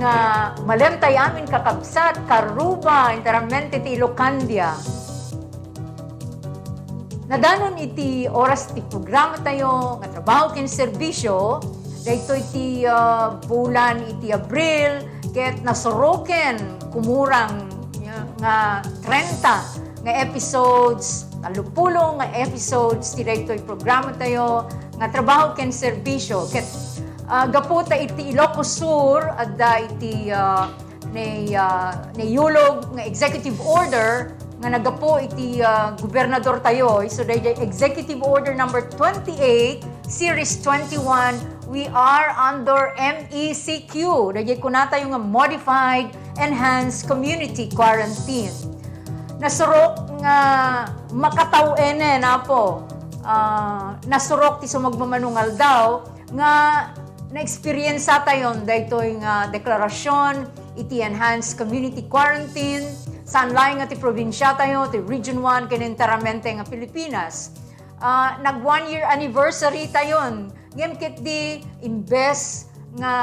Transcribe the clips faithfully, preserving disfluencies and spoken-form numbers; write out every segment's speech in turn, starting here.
Nga malemtay amin kakabsat, karuba, enteramente ti Ilocandia. Nadanon iti oras ti programa tayo, nga trabaho ken serbisyo, daytoy ti, ah, bulan iti Abril, ket nasuroken kumurang nga trenta nga episodes, tallopulo nga episodes ti daytoy programa tayo nga trabaho ken serbisyo. Ket, ah, gapu ta iti Ilocos Sur, adda iti, ah, ni, ah, ni Yulog nga executive order nga naggapu iti, ah, gobernador tayo. So, daydi Executive Order number twenty-eight, Series twenty-one, we are under M E C Q. Daydi kuna tayo nga Modified Enhanced Community Quarantine. Nasurok nga makataw-enen, Apo. Ah, nasurok ti sumagmamano nga aldaw nga na-experience tayon daytoy nga deklarasyon iti enhanced community quarantine, saan laeng nga ti probinsia tayo, ti Region one, ken enteramente nga Pilipinas. Ah, nag one year anniversary tayon. Ngem ketdi, imbes nga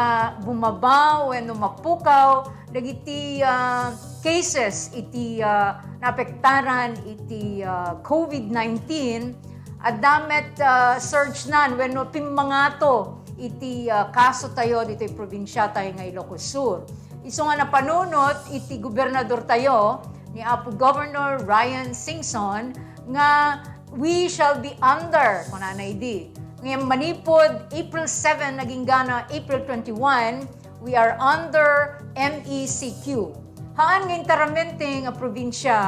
bumaba wenno mapukaw dagiti, ah, cases iti, ah, naapektaran iti, ah, covid nineteen, adda met, ah, surge nan wenno pimmangato iti, ah, kaso tayo ditoy probinsia tayo nga Ilocos Sur. Isu nga napanunot iti gobernador tayo, ni Apo Governor Ryan Singson, nga we shall be under, kunana idi. Ngem manipud April seven agingga April twenty-one, we are under M E C Q. Haan nga enteramente nga probinsia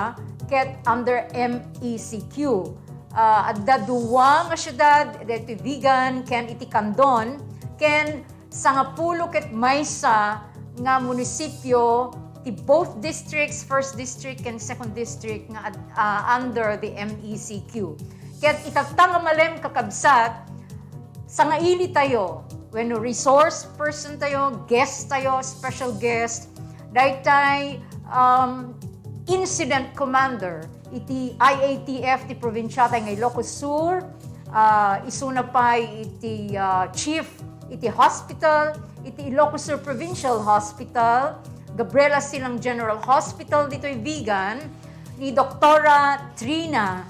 ket under M E C Q. Ah, adda dua nga siudad, daytoy Vigan ken iti Candon, ken sangapulo ket maysa nga munisipio ti both districts, first district ken second district, nga ad-, ah, under the M E C Q. Ket itatta nga malem, kakabsat, sangaili tayo, wenno resource person tayo, guest tayo, special guest, daytay, um, incident commander iti I A T F ti probinsia tayo nga Ilocos Sur, ah, isuna pay iti, ah, chief iti hospital, iti Ilocos Sur Provincial Hospital, Gabriela Silang General Hospital ditoy Vigan, ni Doktora Trina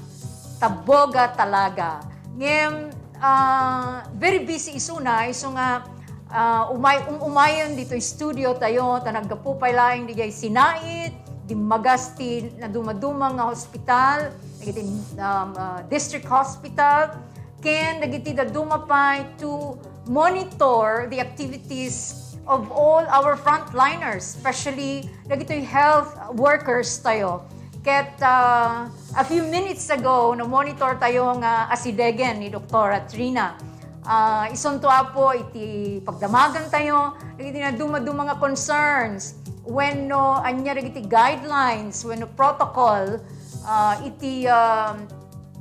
Taboga Talaga. Ngem, ah, very busy isuna, isu nga, ah, umay-, um-, umayen ditoy studio tayo, ta naggapu pay laeng diay Sinait, dimmagas ti nadumaduma nga hospital, dagiti, um, ah, district hospital, ken dagiti dadduma pay to monitor the activities of all our frontliners, especially dagitoy health workers tayo. Ket, ah, a few minutes ago, na-monitor tayo nga asidegen ni Doktora Trina. Ah, isunto, Apo, iti pagdamagan tayo, dagiti nadumaduma nga concerns, wenno ania dagiti guidelines, wenno protocol, ah, iti, ah,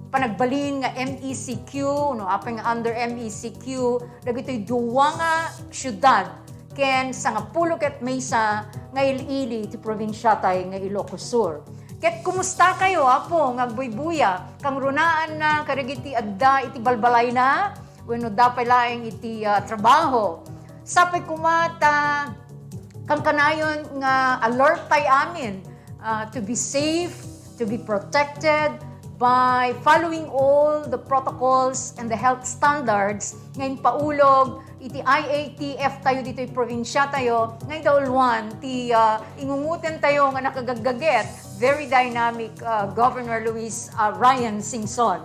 panagbalin nga M E C Q, no, apay nga under M E C Q, dagitoy dua nga siudad, ken sangapulo ket maysa nga il-ili ti probinsia tayo nga Ilocos Sur. Ket kumusta kayo, Apo, nga agbuybuya? Kangrunaanna kadagiti adda iti balbalayna, wenno adda pay laeng iti, ah, trabaho. Sapay koma ta kankanayon nga alert tay amin, ah, to be safe, to be protected by following all the protocols and the health standards nga impaulog iti I A T F tayo ditoy probinsia tayo, nga indauluan ti, ah, ingunguten tayo nga nakagaggaget, very dynamic, ah, Governor Luis, ah, Ryan Singson.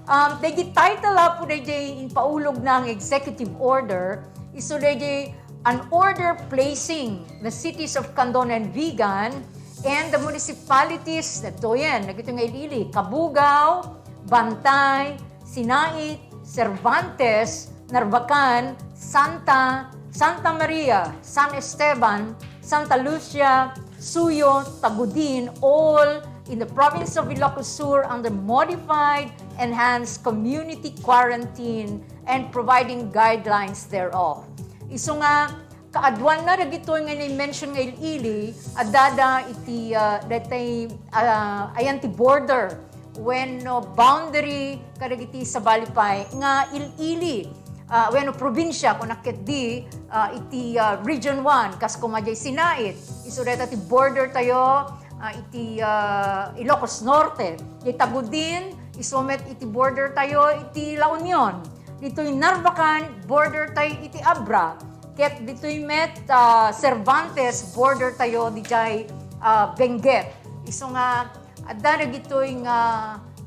Um, daydi title, Apo, daydi impaulog na nga executive order, isu daydi an order placing the cities of Candon and Vigan and the municipalities, daytoyen, dagitoy nga il-ili, Cabugao, Bantay, Sinait, Cervantes, Narvacan, Santa, Santa Maria, San Esteban, Santa Lucia, Suyo, Tagudin, all in the province of Ilocos Sur under modified, enhanced community quarantine and providing guidelines thereof. Isu nga, kaaduanna dagitoy nga ni-mention nga il-ili, addada iti, ah, daytay, ah, ayan ti border wenno boundary kadagiti sabali pay nga il-ili. ah, wenno probinsia, kunak ketdi, ah, iti, ah, Region one, kas koma diay Sinait. Isu dayta ti border tayo, ah, iti, ah, Ilocos Norte. Diay Tagudin, isu met iti border tayo iti La Union. Ditoy Narvacan, border tayo iti Abra. Ket ditoy met, ah, Cervantes, border tayo didiay, ah, Benguet. Isu nga adda dagitoy nga,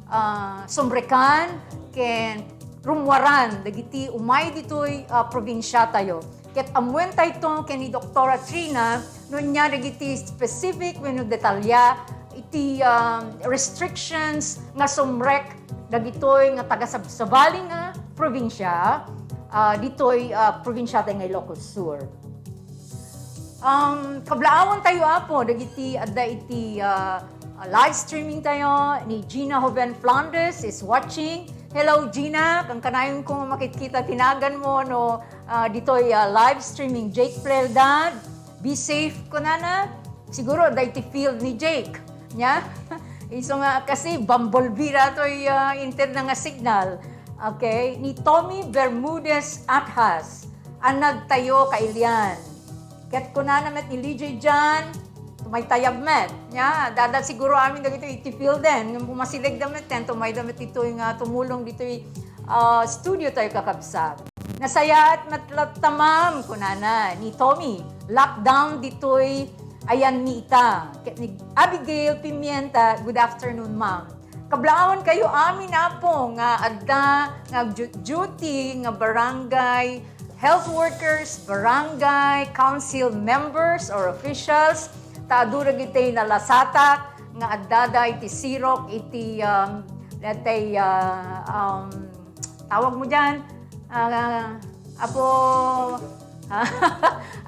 ah, sumrekan ken rummuaran dagiti umay ditoy, ah, probinsia tayo. Ket ammuentayo ken ni Doktora Trina no ania dagiti specific wenno detalya iti, ah, restrictions nga sumrek dagitoy nga taga-sabsabali nga probinsia, ah, ditoy, ah, probinsia tayo nga Ilocos Sur. Um, kablaawan tayo, Apo, dagiti adda iti, ah, ah, live streaming tayo ni Gina Joven Flandes is watching. Hello, Gina. Kankanayon ko nga makitkita ti nagan mo, no, ah, ditoy, ah, live streaming. Jake Plerdad, be safe, kunana. Siguro, adda iti field ni Jake. Nia? Isu nga kasi, bumblebee datoy, ah, inted na nga signal. Okay? Ni Tommy Bermudez Athas, anad tayo kailian. Ket kunana met ni Lijay Jan, tumaytayab met. Nia, adda siguro amin dagitoy iti field den. Ngem umasidegda met ken tumayda met ditoy nga tumulong ditoy, ah, studio tayo, kakabsat. Nasayaat met latta, ma'am, kunana ni Tommy. Lockdown ditoy, ayanmi ita. Ket ni Abigail Pimienta, good afternoon, ma'am. Kablaawan kayo amin, Apo, nga adda nga agju-, duty nga barangay health workers, barangay council members or officials, ta adu dagiti nalasatak nga addada iti sirok iti, um, letay, uh, um, tawag mo diyan, ah, Apo,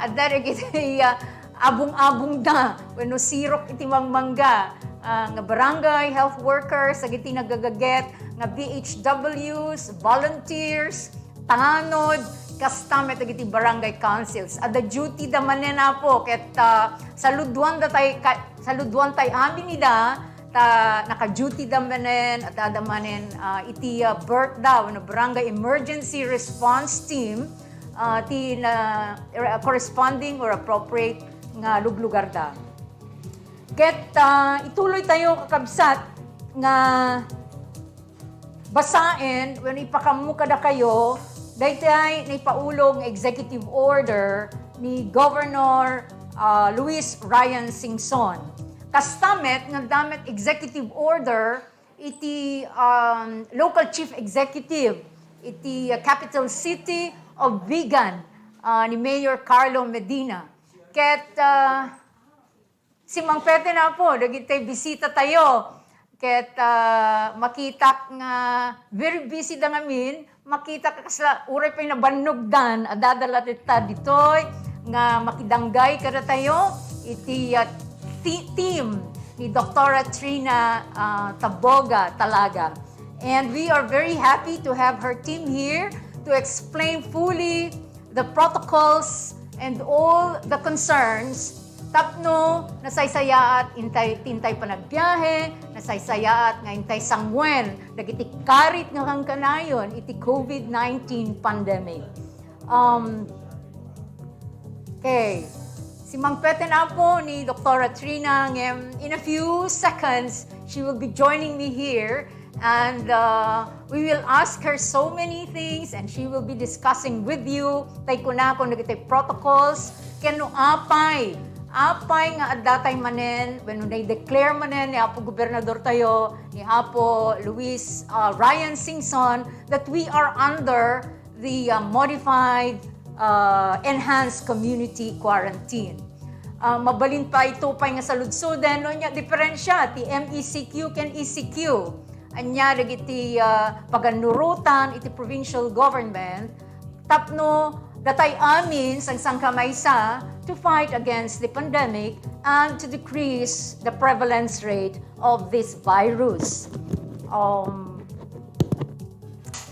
adda dagiti, ah, abung-abungda wenno sirok iti mangmangga, ah, nga barangay health workers, dagiti nagagaget nga B H Ws, volunteers, tanod, kasta met dagiti barangay councils. Adda duty da manen, Apo, ket, ah, saludoanda tay, ka-, saludoan tay amin ida, ta naka-duty da manen, adda da manen, ah, iti, ah, BERT da, wenno Barangay Emergency Response Team, ah, ti na, re-, corresponding or appropriate nga luglugar da. Ket, ah, ituloy tayo, kakabsat, nga basaen wenno ipakammo kadakayo daytay naipaulog nga executive order ni Governor, ah, Luis Ryan Singson. Kasta met nga adda met executive order iti, um, local chief executive iti, uh, capital city of Vigan, uh, ni Mayor Carlo Medina. Ket, uh, simmangpeten, Apo, dagiti bisita tayo. Ket, ah, makitak nga very busy da ngamin, makitak kasla uray pay nabannogdan, adda la dita ditoy nga makidanggay kadatayo iti, ah, ti-, team ni Doktora Trina, ah, Taboga Talaga. And we are very happy to have her team here to explain fully the protocols and all the concerns tapno nasaysayaat intay, intay panagbiahe, nasaysayaat nga intay sanguen dagiti karit nga kankanayon iti COVID nineteen pandemic. Um, okay. Simmangpeten, Apo, ni Doktora Trina, ngem in a few seconds, she will be joining me here. And, uh, we will ask her so many things, and she will be discussing with you, tay kunakon dagiti protocols, ken no apay, apay nga adda tay manen, wenno na-declare manen ni Apo Gobernador tayo, ni Apo Luis, uh, Ryan Singson, that we are under the, uh, modified, uh, enhanced community quarantine. Uh, mabalin pay ito pay nga saludsoden, no, nia diferensia ti M E C Q ken E C Q. Ania dagiti, uh, pagannurotan iti provincial government tapno datay amin sangsangkamaysa to fight against the pandemic and to decrease the prevalence rate of this virus. Um,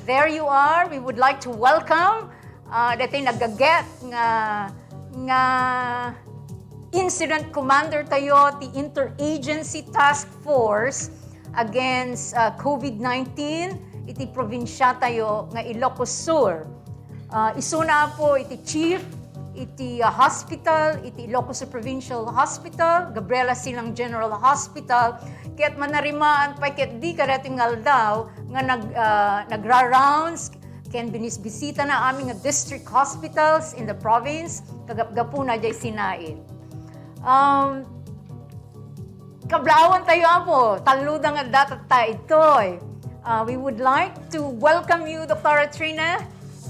There you are. We would like to welcome, uh, daytoy nagaget nga, nga incident commander tayo ti Interagency Task Force against, uh, COVID nineteen iti probinsia tayo nga Ilocos Sur. Ah, isuna, Apo, iti chief iti, ah, hospital, iti Ilocos Sur Provincial Hospital, Gabriela Silang General Hospital, ket manarimaan pay ketdi kadaytoy nga aldaw nga nag-, ah, nagra-rounds ken binisbisitana amin nga district hospitals in the province, kagapgapuna diay sinain. Um, Kablaawan tayo, Apo. Tallo da nga data ta itoy. Uh, we would like to welcome you, Doctora Trina,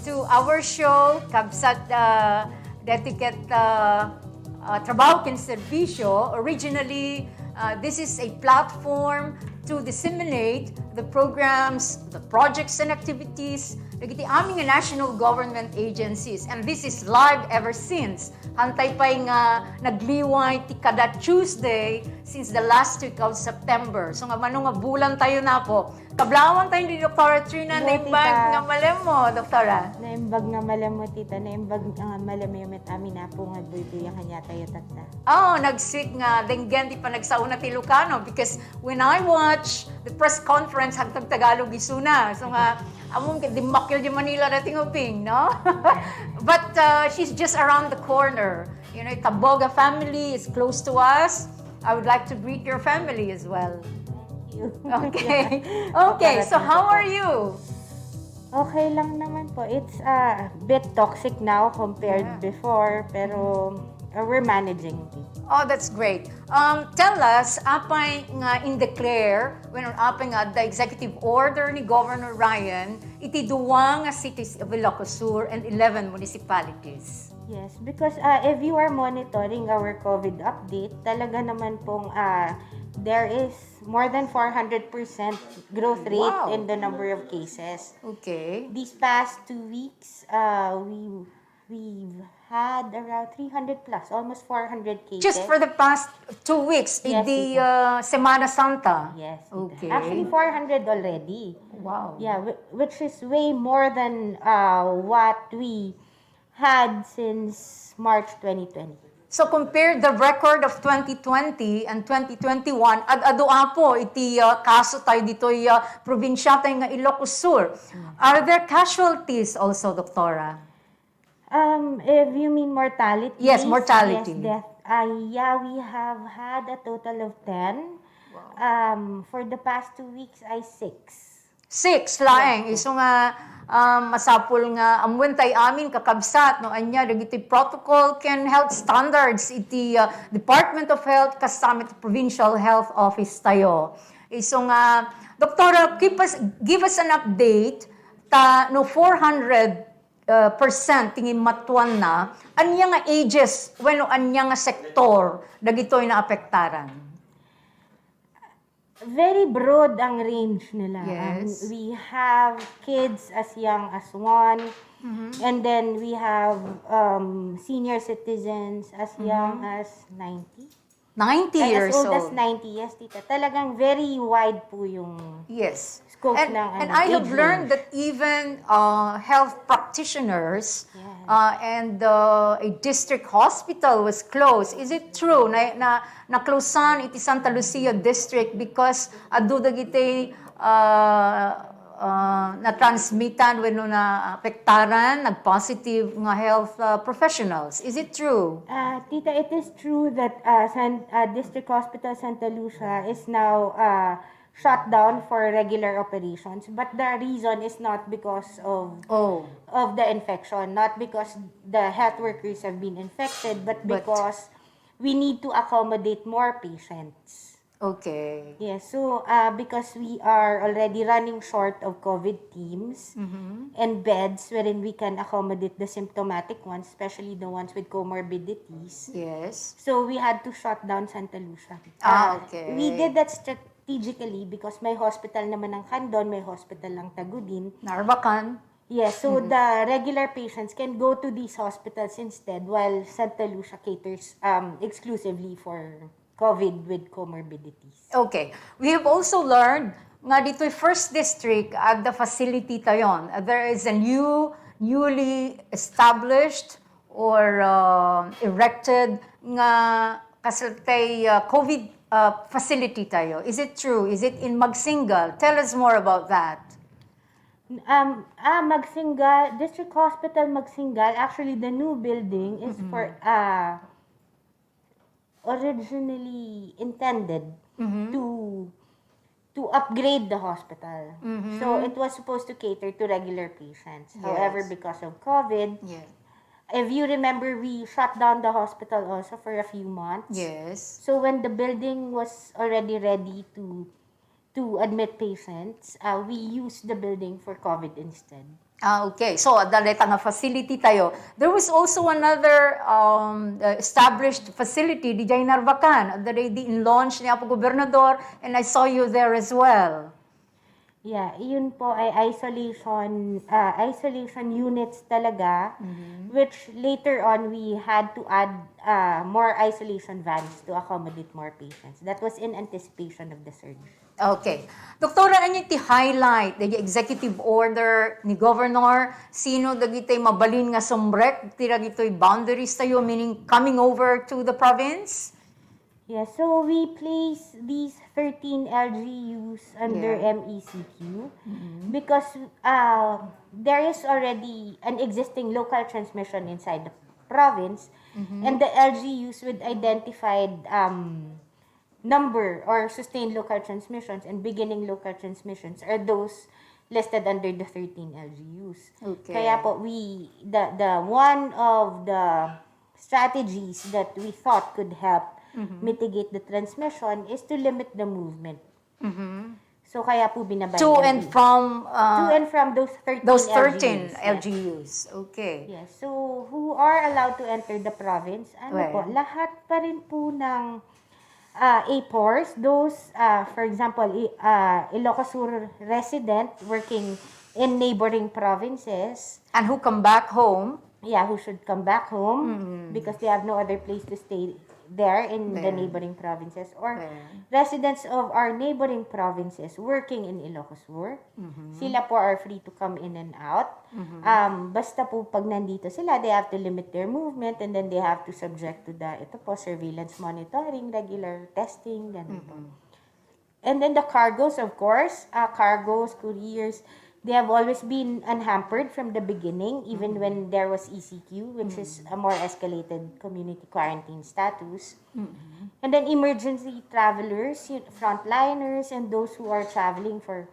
to our show, Kabsat, uh, Detiket, uh, uh, Trabaho ken Serbisyo. Originally, uh, this is a platform to disseminate the programs, the projects and activities dagiti amin nga national government agencies. And this is live ever since. Hantay pay nga nagliway ti kada Tuesday since the last week of September. So nga mano nga bulan tayo na po. Kablaawan tayo ni Doktora Trina, Buti naimbag ka. Nga malem mo, Doktora. Naimbag nga malem mo, tita. Naimbag nga malem mo met amin, Apo, nga buybuy nga kanya tayo, tata. Oh, nagsik nga denggen ti panagsauna ti Ilocano because when I watch the press conference, hagtag Tagalog isuna. So nga, among dimmakkel di Manila dating uping, no? But, uh, she's just around the corner. You know, Taboga family is close to us. I would like to greet your family as well. Thank you. Okay. Okay, so how are you? Okay lang naman po. It's a bit toxic now compared Yeah. before, pero, uh, we're managing. Oh, that's great. Um, tell us, apay nga in-declare, when apay nga the executive order ni Governor Ryan, iti dua nga cities of Ilocos Sur and eleven municipalities. Yes, because, uh, if you are monitoring our COVID update, talaga naman pong, uh, there is more than four hundred percent growth rate Wow. in the number of cases. Okay. These past two weeks, uh, we, we've had around three hundred plus, almost four hundred cases. Just for the past two weeks, Yes, the, tita. uh, Semana Santa. Yes, tita. Okay. Actually, four hundred already. Wow. Yeah, whi-, which is way more than, uh, what we had since March twenty twenty. So, compare the record of twenty twenty and twenty twenty-one, ad-adu, Apo, iti, uh, kaso tayo ditoy, uh, probinsya tayo nga Ilocos Sur. Mm. Are there casualties also, Doktora? Um, if you mean mortality, Yes, mortality. Yes, death. Uh, yeah, we have had a total of ten. Wow. Um, for the past two weeks, ay six. Six laeng. Yes. Isu nga, um, masapul nga ammuen tayo amin, kakabsat, no, ania dagiti protocol ken health standards iti, uh, Department of Health kas sa met Provincial Health Office tayo. Isu nga, Doktora, keep us, give us an update ta no four hundred, uh, percent ti ngimmattuanna, ania nga ages wenno ania nga sektor dagitoy naapektaran? Very broad ang range nila. Yes. Um, we have kids as young as one, Mhm. and then we have, um, senior citizens as young Mhm. as ninety. Ninety Ay, as years old as old. ninety, yes, tita. Talagang very wide po yung Yes. scope And, ng, and ano, I have age learned range. that even, uh, health practitioners, Yes. uh, and, uh, a district hospital was closed. Is it true na, na, na-closean iti Santa Lucia District because adu dagiti, uh, uh, natransmitan wenno naapektaran, nagpositive nga health, uh, professionals? Is it true? Ah, tita, it is true that, ah, San-, ah, District Hospital Santa Lucia is now, ah, shut down for regular operations, but the reason is not because of, Oh. of the infection, not because the health workers have been infected, but But because we need to accommodate more patients. Okay. Yes, so, uh, because we are already running short of COVID teams Mm-hmm. and beds wherein we can accommodate the symptomatic ones, especially the ones with comorbidities. Yes. So, we had to shut down Santa Lucia. Ah, Uh, okay. We did that strategically because may hospital naman ang Candon, may hospital ang Tagudin. Narbacan. Yes, so Mm-hmm. the regular patients can go to these hospitals instead, while Santa Lucia caters, um, exclusively for COVID with comorbidities. Okay. We have also learned nga ditoy First District, at the facility tayon, uh, there is a new, newly established or, uh, erected nga kasaltay, uh, COVID, uh, facility tayo. Is it true? Is it in Magsingal? Tell us more about that. Um, ah, Magsingal, District Hospital Magsingal, actually the new building is for, ah, originally intended to to upgrade the hospital. So it was supposed to cater to regular patients. However, because of COVID, if you remember, we shut down the hospital also for a few months. Yes. So when the building was already ready to to admit patients, uh, we used the building for COVID instead. Ah, okay. So, adda dayta nga facility tayo. There was also another um, uh, established facility, diay Narvacan. Adda daydi in-launch ni Apo Gobernador, and I saw you there as well. Yeah, yun po ay isolation uh, isolation units talaga, which later on we had to add uh, more isolation vans to accommodate more patients. That was in anticipation of the surge. Okay. Doktora, ania ti highlight dagiti executive order ni Governor? Sino dagiti mabalin nga sumrek ti dagitoy boundaries tayo, meaning coming over to the province? Yeah, so we place these thirteen L G Us under Yeah. M E C Q because uh, there is already an existing local transmission inside the province, and the L G Us with identified um, number or sustained local transmissions and beginning local transmissions are those listed under the thirteen L G Us. Okay. Kaya po, we, the, the one of the strategies that we thought could help mitigate the transmission is to limit the movement. So kaya po binabay To and from to uh, and from those thirteen those thirteen L G Us. L G Us. Okay. Yes. So who are allowed to enter the province? Ano po? Well. Lahat pa rin po ng uh, A fours, those uh, for example, i- uh, Ilocos Sur resident working in neighboring provinces, And who come back home? yeah, who should come back home because they have no other place to stay there in the There. Neighboring provinces, or There. Residents of our neighboring provinces working in Ilocos Sur, sila po are free to come in and out. Um, basta po pag nandito sila, they have to limit their movement, and then they have to subject to the, ito po, surveillance monitoring, regular testing, ganun po. And then the cargos, of course, uh, cargos, couriers, they have always been unhampered from the beginning, even when there was E C Q, which is a more escalated community quarantine status. And then emergency travelers, y- frontliners, and those who are traveling for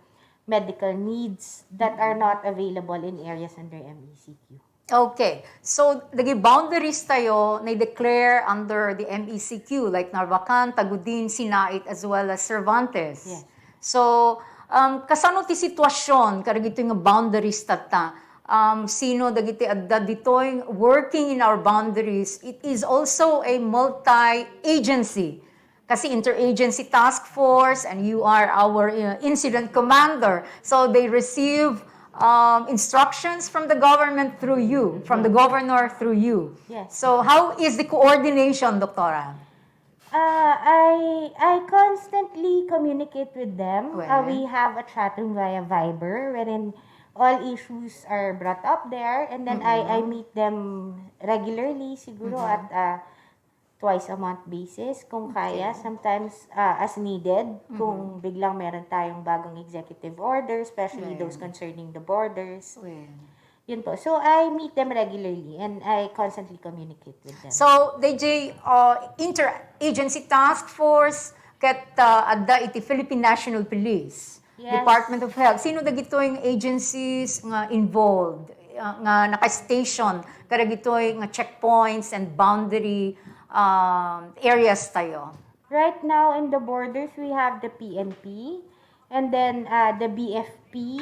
medical needs that are not available in areas under M E C Q. Okay. So, dagiti boundaries tayo na-declare under the M E C Q, like Narvacan, Tagudin, Sinait, as well as Cervantes. Yes. So, um, kasano ti sitwasyon kadagitoy nga boundaries tatta? Um, sino dagiti adda ditoy working in our boundaries? It is also a multi-agency. Kasi interagency task force and you are our uh, incident commander. So they receive um, instructions from the government through you, from the governor through you. Yes. So how is the coordination, Doktora? Uh, I I constantly communicate with them. Uh, Well. We have a chat room via Viber wherein all issues are brought up there, and then I I meet them regularly, siguro at uh, twice a month basis kung kaya, sometimes uh, as needed kung biglang meron tayong bagong executive order, especially Right. Those concerning the borders. Well, Yun po. So I meet them regularly and I constantly communicate with them. So, D J, uh, interagency task force ket uh, adda iti Philippine National Police, Yes. Department of Health. Sino dagitoy nga agencies nga involved, uh, nga naka-station kadagitoy nga checkpoints and boundary um, areas tayo? Right now in the borders, we have the P N P and then uh, the B F P.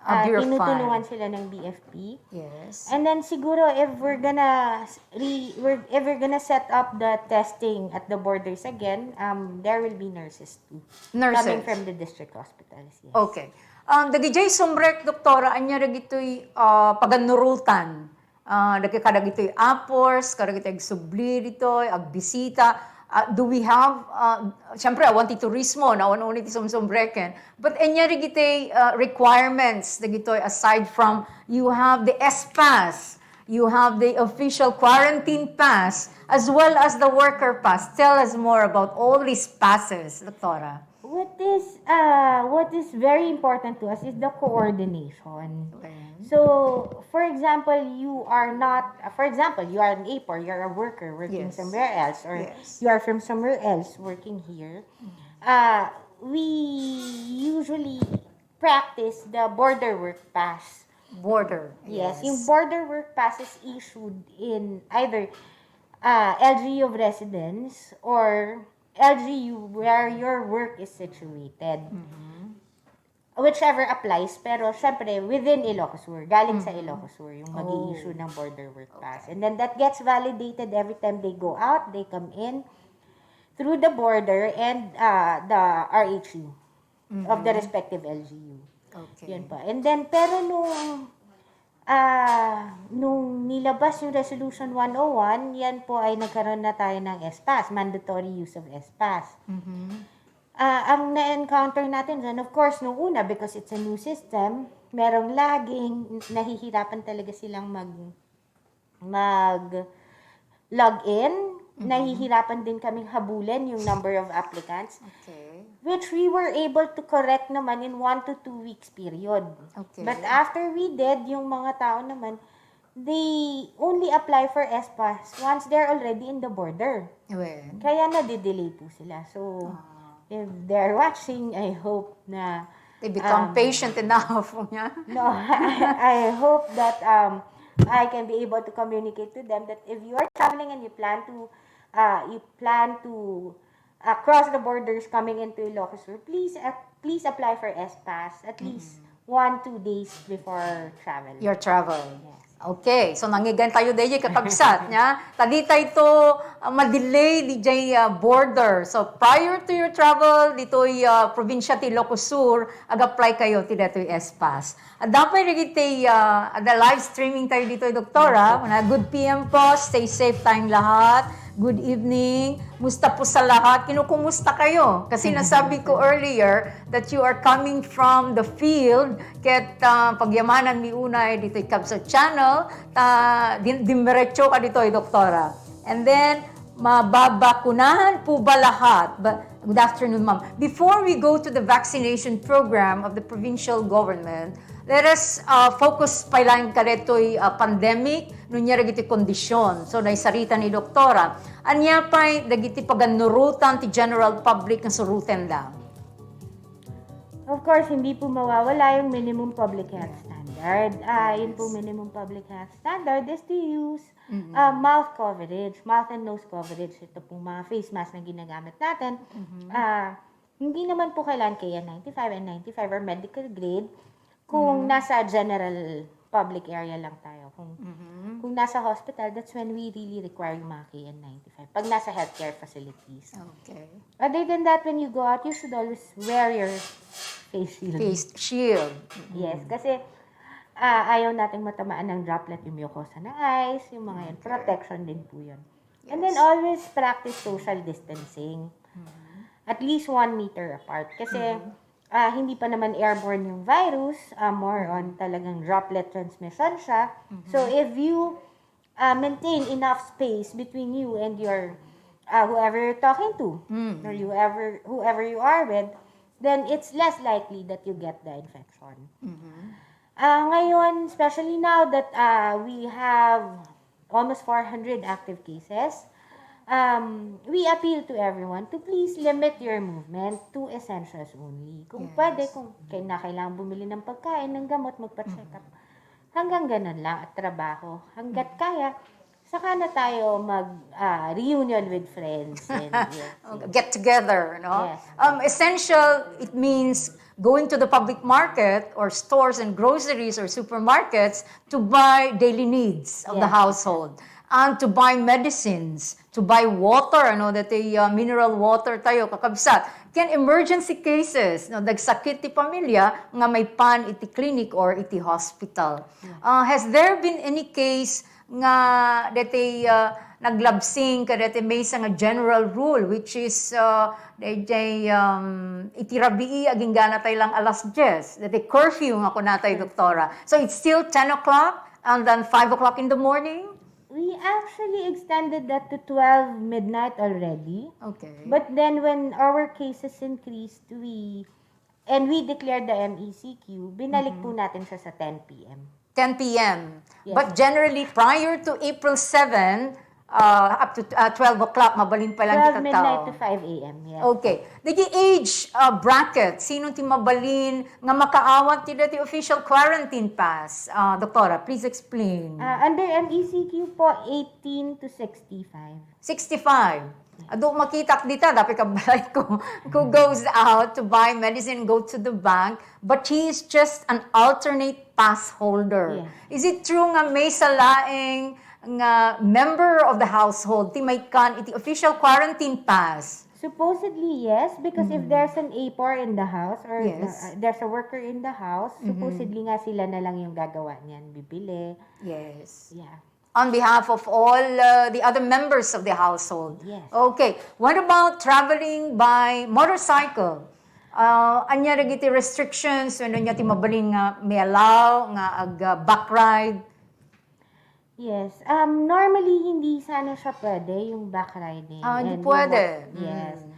Ah, Uh, Bureau of tinutulungan Fire. Sila ng B F P. Yes. And then siguro if we're gonna re, we're, if we're gonna set up the testing at the borders again, um, there will be nurses too. Nurses. Coming from the district hospitals, yes. Okay. Um, dagijay sumrek, Doktora, ania dagitoy uh, paganurotan? Uh, dagi kadagitoy apors, kadagitoy agsubli ditoy, agbisita. Uh, do we have, uh, siyempre, awan ti turismo, nawan-uni ti sumsumreken. But ania dagitoy uh, requirements dagitoy aside from you have the S-Pass, you have the official quarantine pass, as well as the worker pass. Tell us more about all these passes, Doktora. What is uh, what is very important to us is the coordination. Okay. So, for example, you are not, uh, for example, you are an A P O R, you're a worker working Yes. somewhere else, or Yes. you are from somewhere else working here. Uh, we usually practice the border work pass. Border. Yes, Yes. yung border work pass is issued in either uh, L G U of residence or L G U where your work is situated. Mhm. Whichever applies, pero syempre within Ilocos Sur, galing sa Mhm. Ilocos Sur yung Oh. mag-i-issue ng border work pass. Okay. And then that gets validated every time they go out, they come in through the border and uh, the R H U of the Mhm. respective L G U. Okay. Yun po. And then, pero nung, ah, nung nilabas yung Resolution one oh one, yan po ay nagkaroon na tayo ng S pass, mandatory use of S pass. Mhm. Ah, ang na-encounter natin dyan, of course, nung una, because it's a new system, merong lagging, nahihirapan talaga silang mag, mag log in, Mhm. nahihirapan din kaming habulin yung number of applicants, Okay. which we were able to correct naman in one to two weeks period. Okay. But after we did, yung mga tao naman, they only apply for S pass once they're already in the border. Well. Kaya nadidelay po sila. So, Ah. if they're watching, I hope na They become um, patient enough, yeah? No, I hope that um, I can be able to communicate to them that if you are traveling and you plan to, uh, you plan to uh, cross the borders coming into Ilocos Sur, please uh, please apply for S pass at least Mm. one two days before travel. Your travel. Yes. Okay, so nangigan tayo daydi, kakabsat, nya? Ta dita ito uh, madelay daydi uh, border. So prior to your travel ditoy uh, probinsya ti Ilocos Sur, ag-apply kayo ti daytoy S pass. Adda pay dagiti uh, adda live streaming tayo ditoy, Doktora. Yes, po. Una, good P M po, stay safe tayong lahat. Good evening. Musta po sa lahat? Kinukumusta kayo? Kasi nasabi ko earlier that you are coming from the field. Ket uh, pagyamanan mi unay ditoy Kabsat Channel. Ta, din, dimiretso ka ditoy, Doktora. And then, mababakunahan po ba lahat? Ba, good afternoon, ma'am. Before we go to the vaccination program of the provincial government, let us uh, focus pay laeng kadaytoy uh, pandemic, no ania dagiti kondisyon. So, naisarita ni Doktora. Ania pay dagiti pagannurotan ti general public nga surotenda? Of course, hindi po mawawala yung minimum public health standard. Ah, yun po, Yes. minimum public health standard is to use Mm-hmm. ah, mouth coverage, mouth and nose coverage. Ito pong mga face mask na ginagamit natin. Mm-hmm. Ah, hindi naman po kailangan K N ninety-five, N ninety-five or medical grade kung Mm-hmm. nasa general public area lang tayo. Kung, Mm-hmm. kung nasa hospital, that's when we really require yung mga K N ninety-five. Pag nasa healthcare facilities. Okay. Other than that, when you go out, you should always wear your face shield. Face shield. Yes, Mm-hmm. kasi ah, ayaw nating matamaan ng droplet yung mucosa ng eyes, yung mga yan. Okay. Protection din po yun. And then Yes. always practice social distancing. Mm-hmm. At least one meter apart. Kasi Mm-hmm. ah, hindi pa naman airborne yung virus, ah, more on Mm-hmm. talagang droplet transmission siya. So Mm-hmm. if you uh, maintain enough space between you and your uh, whoever you're talking to Mm. or whoever whoever you are with, then it's less likely that you get the infection. Mm-hmm. Uh, ngayon, especially now that uh, we have almost four hundred active cases, um, we appeal to everyone to please limit your movement to essentials only. Kung Yes. pwede, kung kay- na kailangan bumili ng pagkain, ng gamot, magpa-check up, Mm-hmm. hanggang ganun lang at trabaho. Hanggat kaya, saka na tayo mag ah, reunion with friends and yes, Oh, yes. get together, no? Yes. Um, essential, it means going to the public market or stores and groceries or supermarkets to buy daily needs of the Yes. household and to buy medicines, to buy water, ano, that the uh, mineral water tayo, kakabsat. Ken emergency cases, no, dagsakit ti pamilya nga maipan iti clinic or iti hospital. Uh, has there been any case nga deti uh, naglabsing kadeti maysa nga general rule, which is uh, dayjay um, iti rabii aginggana tay lang alas dies, deti curfew nga kunatay, doktora? So it's still ten o'clock and then five o'clock in the morning? We actually extended that to twelve midnight already. Okay. But then when our cases increased, we and we declared the M E C Q, binalik po natin siya sa ten p.m. ten p.m. Yes. But generally, prior to April seven, uh, up to uh, twelve o'clock, mabalin pa lang twelve kita midnight tao. To five a.m., yes. Okay. Digi age uh, bracket, sino ti mabalin nga makaawat ti dati official quarantine pass? Uh, Doktora, please explain. Ah, under M E C Q po, eighteen to sixty-five. sixty-five. Adu, makitak dita, dapat ka balay ko, who goes out to buy medicine, go to the bank, but he is just an alternate pass holder. Yes. Is it true nga may salaing nga member of the household ti maikkan iti official quarantine pass? Supposedly, yes, because if there's an A P O R in the house or Yes. uh, there's a worker in the house, supposedly nga sila na lang yung gagawa niyan, bibili. Yes. Yeah. On behalf of all uh, the other members of the household. Yes. Okay. What about traveling by motorcycle? Uh, anya dagiti restrictions wenno anya ti mabalin nga may allow nga ag uh, back ride? Yes. Um, normally, hindi sana siya pwede yung back riding. Ah, hindi And pwede. yung- Yes. Mm.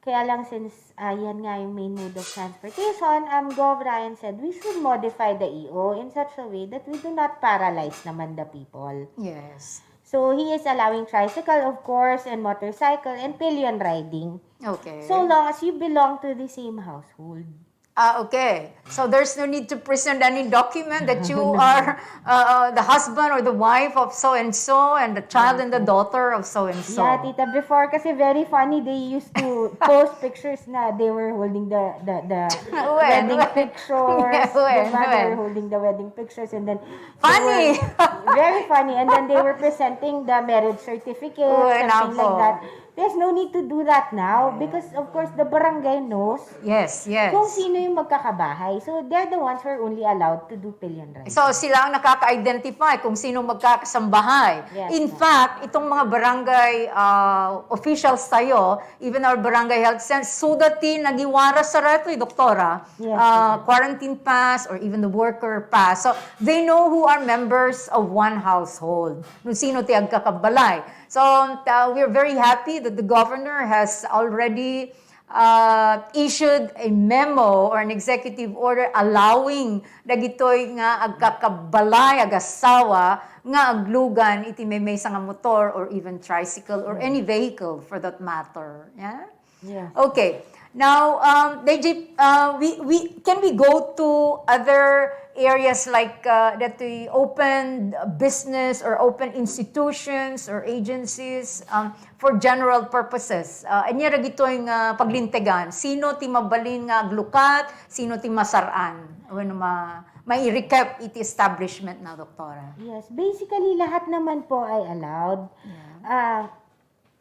Kaya lang since ah, yan nga yung main mode of transportation, um, Gov Ryan said we should modify the E O in such a way that we do not paralyze naman the people. Yes. So, he is allowing tricycle, of course, and motorcycle, and pillion riding. Okay. So long as you belong to the same household. Ah, okay. So there's no need to present any document that you are uh, the husband or the wife of so and so and the child and the daughter of so and so. Yeah, tita, before kasi very funny, they used to post pictures na they were holding the the, the When? wedding pictures. When? Diba? They When? Were holding the wedding pictures and then they Funny! were- very funny, and then they were presenting the marriage certificate, Uy, something like nako. That. There's no need to do that now because of course the barangay knows Yes, yes. kung sino yung magkakabahay. So they're the ones who are only allowed to do pillion riding. So sila ang nakaka-identify kung sino magkakasambahay. Yes, In ma'am. Fact, itong mga barangay uh, officials tayo, even our barangay health center, sudati nagiwara sa retoy, doktora, Yes, uh, yes, quarantine pass or even the worker pass. So they know who are members of one household. Kung sino ti agkakabalay. So uh, we're very happy that the governor has already uh, issued a memo or an executive order allowing dagitoy nga agkakabalay, agasawa nga aglugan iti maymaysa nga motor or even tricycle or any vehicle for that matter. Yeah? Yes. Okay. Now, um, D J, uh, we, we, can we go to other areas like uh, that we open business or open institutions or agencies um, for general purposes? Uh, anya dagitoy nga paglintegan? Sino ti mabalin nga aglukat? Sino ti masar-an? Wenno ma, mairekep iti establishment na, doktora? Yes, basically lahat naman po ay allowed. Ah,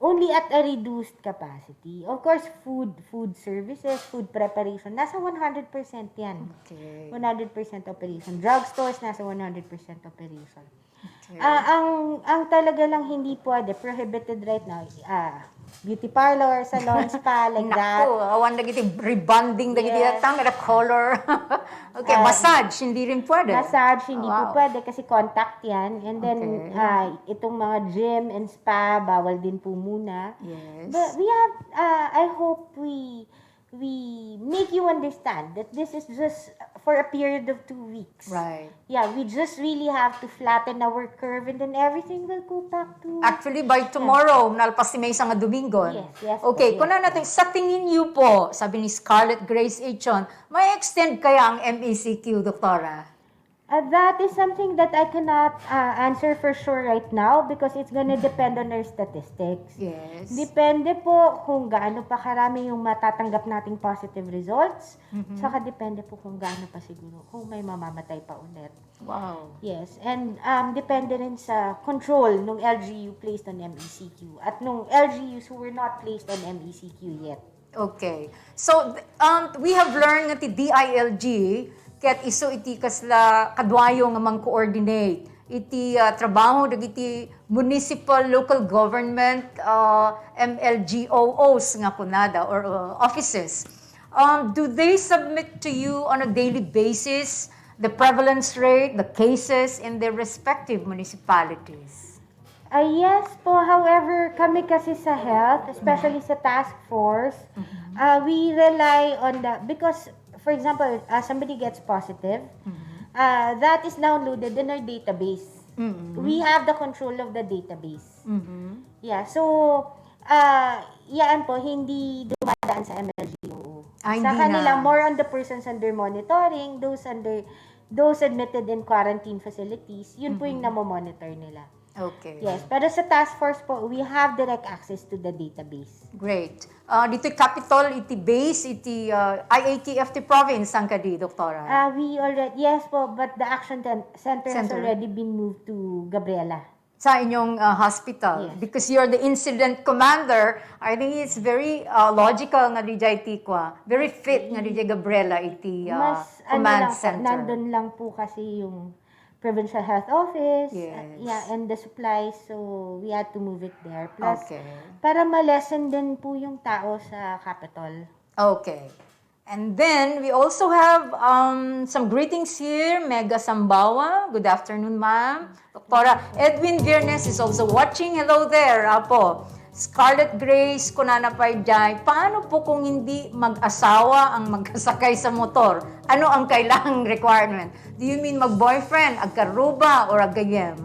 only at a reduced capacity. Of course, food, food services, food preparation, nasa one hundred percent yan. Okay. One hundred percent operation. Drugstores, nasa one hundred percent operation. Okay. Ah, ang ang talaga lang hindi pwede, prohibited right now, ah, beauty parlor, salon, spa, like that. Naku, awan dagiti rebonding dagiti Yes. datang, the color. Okay, Um, massage, hindi rin pwede. Massage, hindi Wow. po pwede kasi contact yan. And then, Okay. ah, itong mga gym and spa, bawal din po muna. Yes. But we have, ah, I hope we we make you understand that this is just for a period of two weeks. Right. Yeah, we just really have to flatten our curve and then everything will go back to Actually, by tomorrow, nalpas ti maysa nga Domingo. Yes, yes, Okay, yes. Kuna natin, sa tingin niyo po, sabi ni Scarlett Grace H. Chon, may extend kaya ang M E C Q, Doktora? Uh, that is something that I cannot uh, answer for sure right now because it's gonna depend on our statistics. Yes. Depende po kung gaano pa karami yung matatanggap nating positive results. Saka depende po kung gaano pa siguro kung may mamamatay pa ulit. Wow. Yes, and um, depende rin sa control nung L G U placed on M E C Q at nung L G Us who were not placed on M E C Q yet. Okay. So, th- um, we have learned nga ti D I L G, ket isu iti kasla kaduayo nga mang-coordinate iti uh, trabaho dagiti municipal local government uh, M L G O Os nga kunada or uh, offices. Um, do they submit to you on a daily basis the prevalence rate, the cases in their respective municipalities? Ah, yes po. However, kami kasi sa health, especially sa task force, ah, we rely on the, because, for example, ah, somebody gets positive, ah, that is now loaded in our database. We have the control of the database. Yeah, so, ah, yan po, hindi dumadaan sa M L G O. Ah, sa hindi kanila, na. More on the persons under monitoring, those under, those admitted in quarantine facilities, yun po yung namomonitor nila. Okay. Yes, pero sa task force po, we have direct access to the database. Great. Ah, ditoy Capitol, iti base, iti, ah, I A T F ti province, saan kadi, Doktora? Ah, we already, yes po, but the action ten- center has Center. Already been moved to Gabriela. Sa inyong, ah, hospital? Yes. Because you're the incident commander, I think it's very, ah, logical nga dijay ti kua, very fit nga dijay Gabriela iti, ah, Mas, ano command lang po, center. Nandun lang po kasi yung provincial health office, Yes. yeah, and the supplies, so we had to move it there. Plus, Okay. Para ma-lessen din po yung tao sa Capitol. Okay. And then, we also have, um, some greetings here. Mega Sambawa, good afternoon, ma'am. Doktora Edwin Viernes is also watching. Hello there, Apo. Scarlet Grace, kunana pay jay, paano po kung hindi mag-asawa ang magkasakay sa motor? Ano ang kailangang requirement? Do you mean mag-boyfriend, agkaruba, or agayem?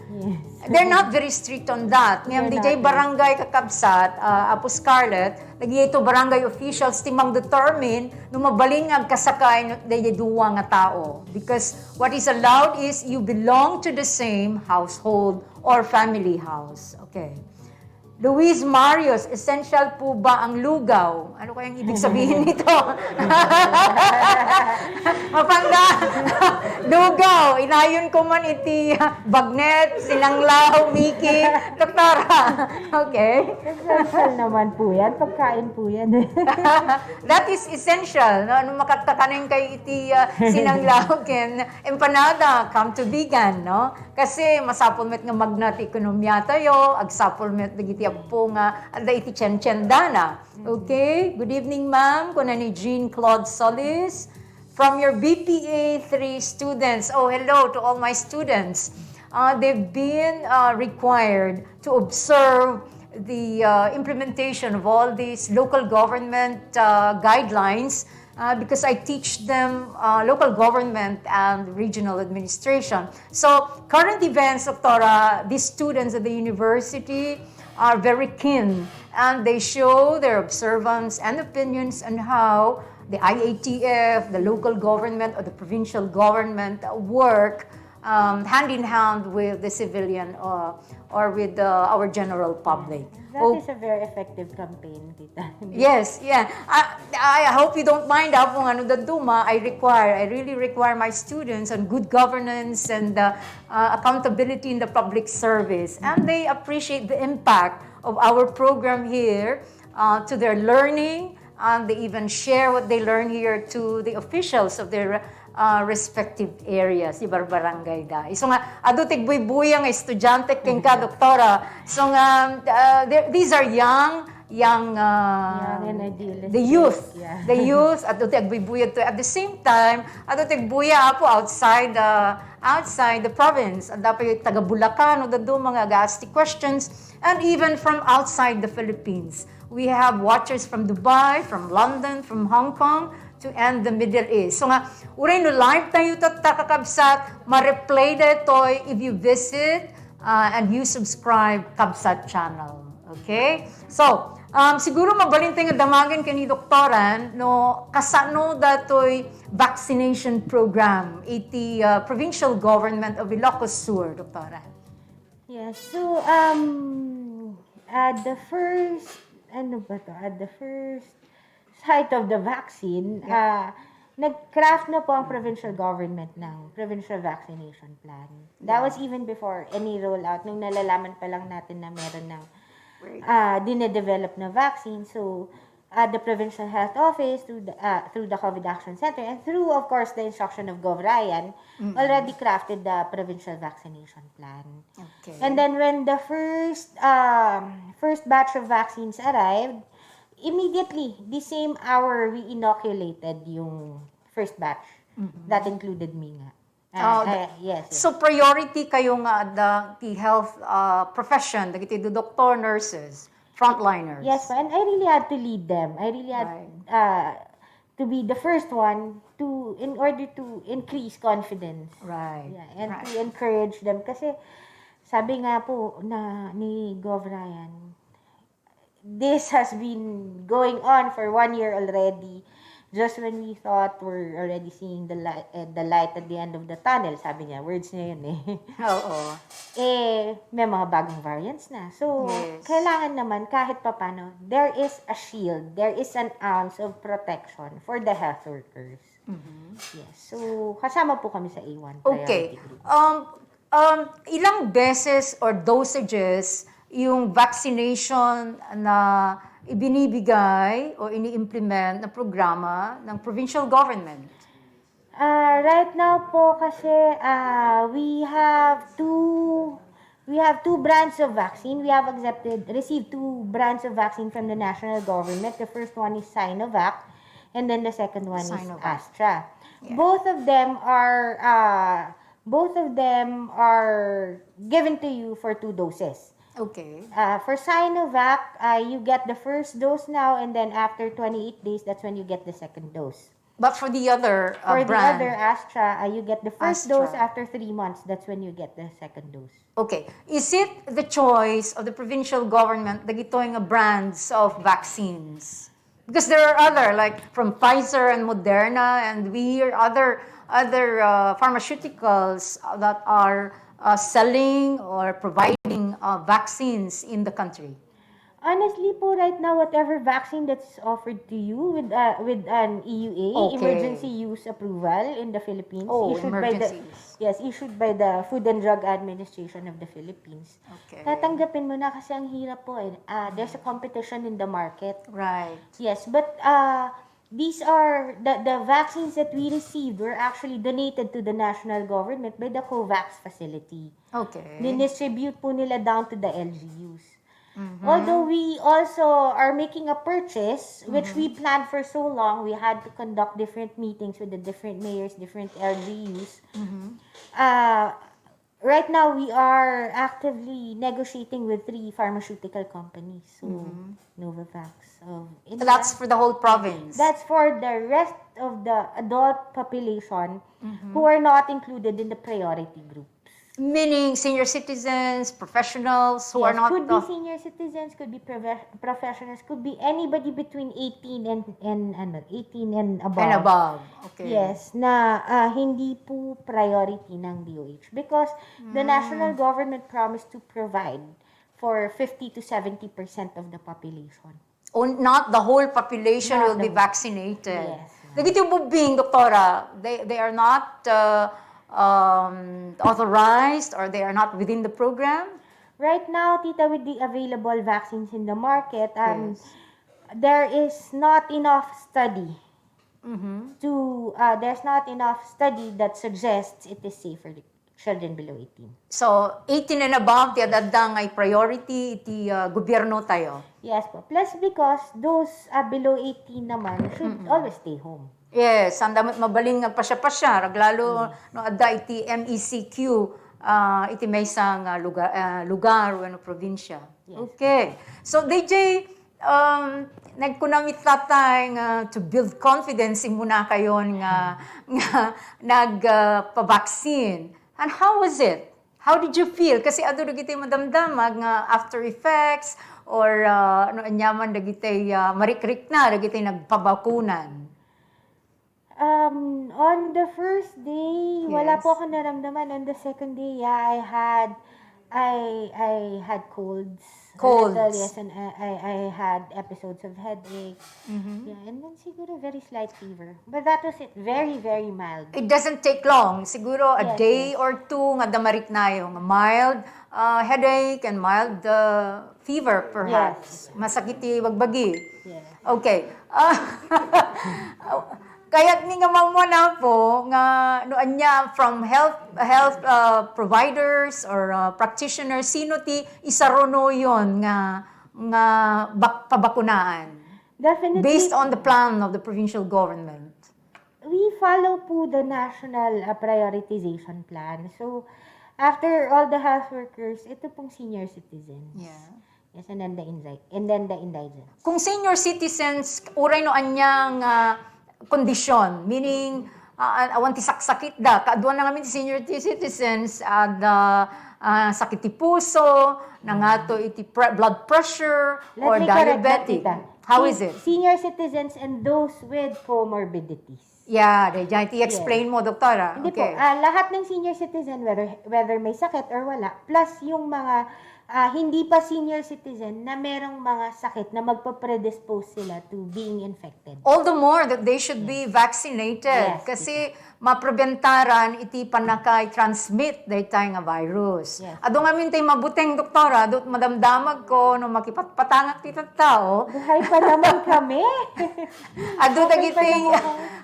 Yes. They're not very strict on that. Ngem They're dijay not very barangay, kakabsat, ah, Apo Scarlett, dagiti barangay officials ti mangdetermine no mabalin nga agkasakay no, daydi dua nga tao. Because what is allowed is you belong to the same household or family house. Okay. Luis Marius, essential po ba ang lugaw? Ano kayang ibig sabihin nito? Mapanda, lugaw, inayon ko man iti bagnet, sinanglaw, Mickey, Doktora. Okay. Essential naman po yan. Pagkain po yan eh. That is essential, no? Ano makatakanan kayo iti, ah, sinanglaw ken empanada, come to vegan, no? Kasi masapul met nga magna ti ekonomia tayo, agsapul met dagiti appo nga adda iti tiendanan. Okay, good evening, ma'am. Kuna ni Jean Claude Solis, from your B P A three students. Oh, hello to all my students. Uh, they've been, uh, required to observe the, uh, implementation of all these local government, uh, guidelines uh, because I teach them, uh, local government and regional administration. So, current events, Doktora, these students at the university are very keen and they show their observance and opinions on how the I A T F, the local government, or the provincial government work um, hand in hand with the civilian, uh, or with, uh, our general public. That Oh. is a very effective campaign, Tita. Yes, yeah. I, I hope you don't mind, ah, kung ano daduma, I require, I really require my students on good governance and, uh, uh, accountability in the public service. And they appreciate the impact of our program here, uh, to their learning, and they even share what they learn here to the officials of their, uh, respective areas, di barbarangay da. Isu nga, adu ti agbuybuya nga estudiante kenka, Doktora. So nga, uh, there- these are young, young, uh, Young and idealistic, the youth. Yeah. The youth, adu ti agbuybuya to. At the same time, adu ti agbuya, Apo, outside, uh, outside the province. Adda pay taga Bulacan, no, daduma nga aga-ask ti questions. And even from outside the Philippines. We have watchers from Dubai, from London, from Hong Kong, to and the Middle East. So nga, uray no live tayo tatta, kakabsat, ma-replay daytoy if you visit, uh, and you subscribe Kabsat channel. Okay? So, um, siguro mabalin tayo nga damagen ken ni Doktoran no kasano datoy vaccination program iti, uh, provincial government of Ilocos Sur, Doktora. Yes. So, um, at the first, ano ba to? At the first sight of the vaccine, Yeah. ah, nag-craft na po ang provincial government ng provincial vaccination plan. That Yeah. was even before any rollout, nung nalalaman pa lang natin na meron ng, Right. ah, dinedevelop na vaccine. So, uh, the Provincial Health Office, through the, uh, through the COVID Action Center, and through, of course, the instruction of Gov Ryan, Mm-mm. already crafted the provincial vaccination plan. Okay. And then when the first, um, first batch of vaccines arrived, immediately, the same hour, we inoculated yung first batch. Mm-mm. That included me nga. Ah, Oh, the- ah, yes, yes. So priority kayo nga adda ti health, ah, profession, dagiti do-, doktor, nurses, frontliners. Yes, and I really had to lead them. I really had, Right. uh, to be the first one to, in order to increase confidence. Right. Yeah, and Right. to encourage them. Kasi sabi nga po na ni Gov Ryan, this has been going on for one year already. Just when we thought we're already seeing the light, eh, the light at the end of the tunnel, sabi niya, words niya yun eh. Oo. Eh, may mga bagong variants na. So, Yes. kailangan naman kahit papano, there is a shield, there is an ounce of protection for the health workers. Mhm. Yes. So, kasama po kami sa A one Okay. priority group. Um, um, ilang beses or dosages yung vaccination na ibinibigay o ini-implement na programa ng provincial government? Ah, right now po kasi, ah, we have two, we have two brands of vaccine. We have accepted, received two brands of vaccine from the national government. The first one is Sinovac, and then the second one is Sinovac. Astra. Yeah. Both of them are, ah, both of them are given to you for two doses. Okay. Ah, for Sinovac, ah, you get the first dose now, and then after twenty-eight days, that's when you get the second dose. But for the other, uh, For the brand, other Astra, ah, you get the first Astra. dose after three months. That's when you get the second dose. Okay. Is it the choice of the provincial government dagitoy nga brands of vaccines? Because there are other, like from Pfizer and Moderna, and we hear other, other, uh, pharmaceuticals that are, uh, selling or providing, uh, vaccines in the country. Honestly po, right now, whatever vaccine that's offered to you with, uh, with an E U A, Okay. emergency use approval in the Philippines, Oh, issued by the, emergency use. yes, issued by the Food and Drug Administration of the Philippines. Okay. Tatanggapin mo na kasi ang hirap po eh. Ah, there's a competition in the market. Right. Yes, but, uh, these are, the, the vaccines that we received were actually donated to the national government by the COVAX facility. Okay. Dinistribute po nila down to the L G Us. Mhm. Although we also are making a purchase, which we Mhm. planned for so long, we had to conduct different meetings with the different mayors, different L G Us. Mhm. Uh, right now, we are actively negotiating with three pharmaceutical companies. So, Mhm. Novavax of India. That's for the whole province. That's for the rest of the adult population Mhm. who are not included in the priority groups. Meaning senior citizens, professionals who are Yes, not, could be uh, senior citizens, could be profe-, professionals, could be anybody between eighteen and, and, ano, eighteen and above. And above. Okay. Yes, na, ah, hindi po priority ng D O H because the Mm. national government promised to provide for fifty to seventy percent of the population. Oh, not the whole population Not will the be whole. vaccinated. Yes, ma'am. Dagiti ubbing, Doktora, they, they are not, uh, um, authorized or they are not within the program? Right now, Tita, with the available vaccines in the market, um, Yes. there is not enough study Mhm. to, uh, there's not enough study that suggests it is safe for the children below eighteen. So, eighteen and above, ti adda nga priority iti, uh, gobyerno tayo? Yes po. Plus because those, uh, below eighteen naman should Mm-mm. always stay home. Yes, saan da met mabalin nga agpasiar-pasiar, aglalo Yes. no adda iti M E C Q, ah, iti maysa nga lugar, ah, lugar wenno probinsya. Yes. Okay. So, D J, um, nagkuna met latta nga to build confidence, immuna kayon nga, nga nag, ah, pa-vaccine. And how was it? How did you feel? Kasi adu dagiti madamdamag nga after effects or, ah, no aniaman dagiti, ah, marikrikna dagiti nagpabakunan. Um, on the first day, wala Yes. po ako naramdaman. On the second day, yeah, I had, I, I had colds. A Colds. little, yes, and I, I, I had episodes of headache. Mhm. Yeah, and then siguro very slight fever. But that was it. Very, very mild. It doesn't take long. Siguro a Yes, day yes. or two nga adda mariknayo nga mild, ah, headache and mild, ah, fever perhaps. Yes. Masakit ti bagbagi. Yes. Okay. Ah, kayatmi nga mammuna po nga no ania from health, health, ah, providers or, ah, practitioners, sino ti isarunoyon nga, nga bak-, pabakunaan? Definitely. Based on the plan of the provincial government. we follow po the national, ah, prioritization plan. So, after all the health workers, ito pong senior citizens. Yeah. Yes, and then the indi-, and then the indigents. Kung senior citizens, uray no ania nga kondisyon, meaning, ah, awan ti saksakitda, kaduana ngamin ti senior ti citizens, ah, the, ah, sakit ti puso, nangato iti pre-, blood pressure, or diabetic. Let me correct that, tita. How is it? Senior citizens and those with comorbidities. Yeah, daydiay ti explain mo, doktora. Hindi po. Okay. Ah, lahat ng senior citizen, whether, whether may sakit or wala, plus yung mga, ah, hindi pa senior citizen na merong mga sakit na magpa-predispose sila to being infected. All the more that they should be vaccinated. Yes, kasi mapreventaran iti pannakay-transmit daytay nga virus. Yes. Adu ngamin tay mabuteng, doktora, adu madamdamag ko no makipatpatangak ti tattao. Buhay pa naman kami. Adu dagiti,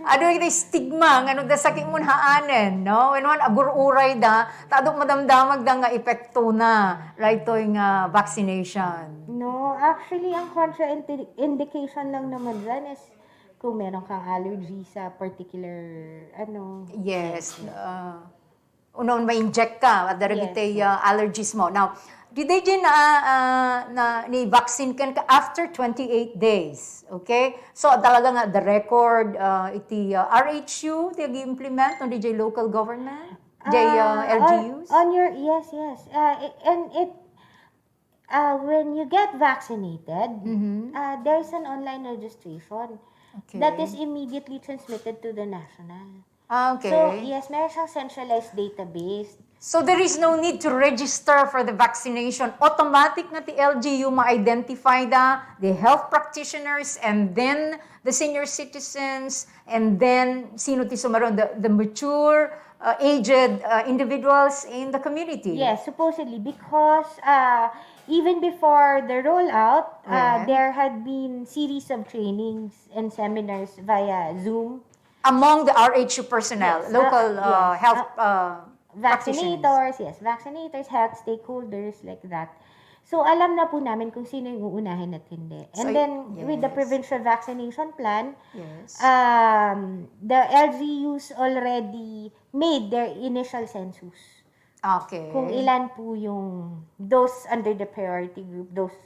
adu dagiti stigma nga no da sakit mo haanen, no? Wenno agur-urayda, ta adu madamdamagda nga epektona daytoy nga vaccination. No, actually, ang contraindication lang naman dyan is kung meron kang allergy sa particular, ano. Yes. Ah, uno, ma-inject ka, adda dagiti, ah, allergies mo. Now, daydiay na, ah, na, ni-vaccine ken ka after twenty-eight days. Okay? So, talaga nga, the record, ah, iti, ah, R H U, ti ag-implement, no, daydiay local government? Daydiay, ah, on, L G Us? On your, yes, yes. Ah, i-, and it, ah, when you get vaccinated, ah, there's an online registration that is immediately transmitted to the national. Ah, okay. So, yes, meron siyang centralized database. So, there is no need to register for the vaccination. Automatic nga ti L G U ma-identify da, the health practitioners, and then the senior citizens, and then sino ti sumaron? The, the mature, uh, aged, uh, individuals in the community. Yes, supposedly, because, uh, even before the rollout, uh, there had been series of trainings and seminars via Zoom. Among the R H U personnel, local, uh, health, uh, practitioners. Vaccinators, yes, vaccinators, health stakeholders, like that. So, alam na po namin kung sino yung uunahin at hindi. And then, with the provincial vaccination plan, um, the L G Us already made their initial census. Okay. Kung ilan po yung those under the priority group, those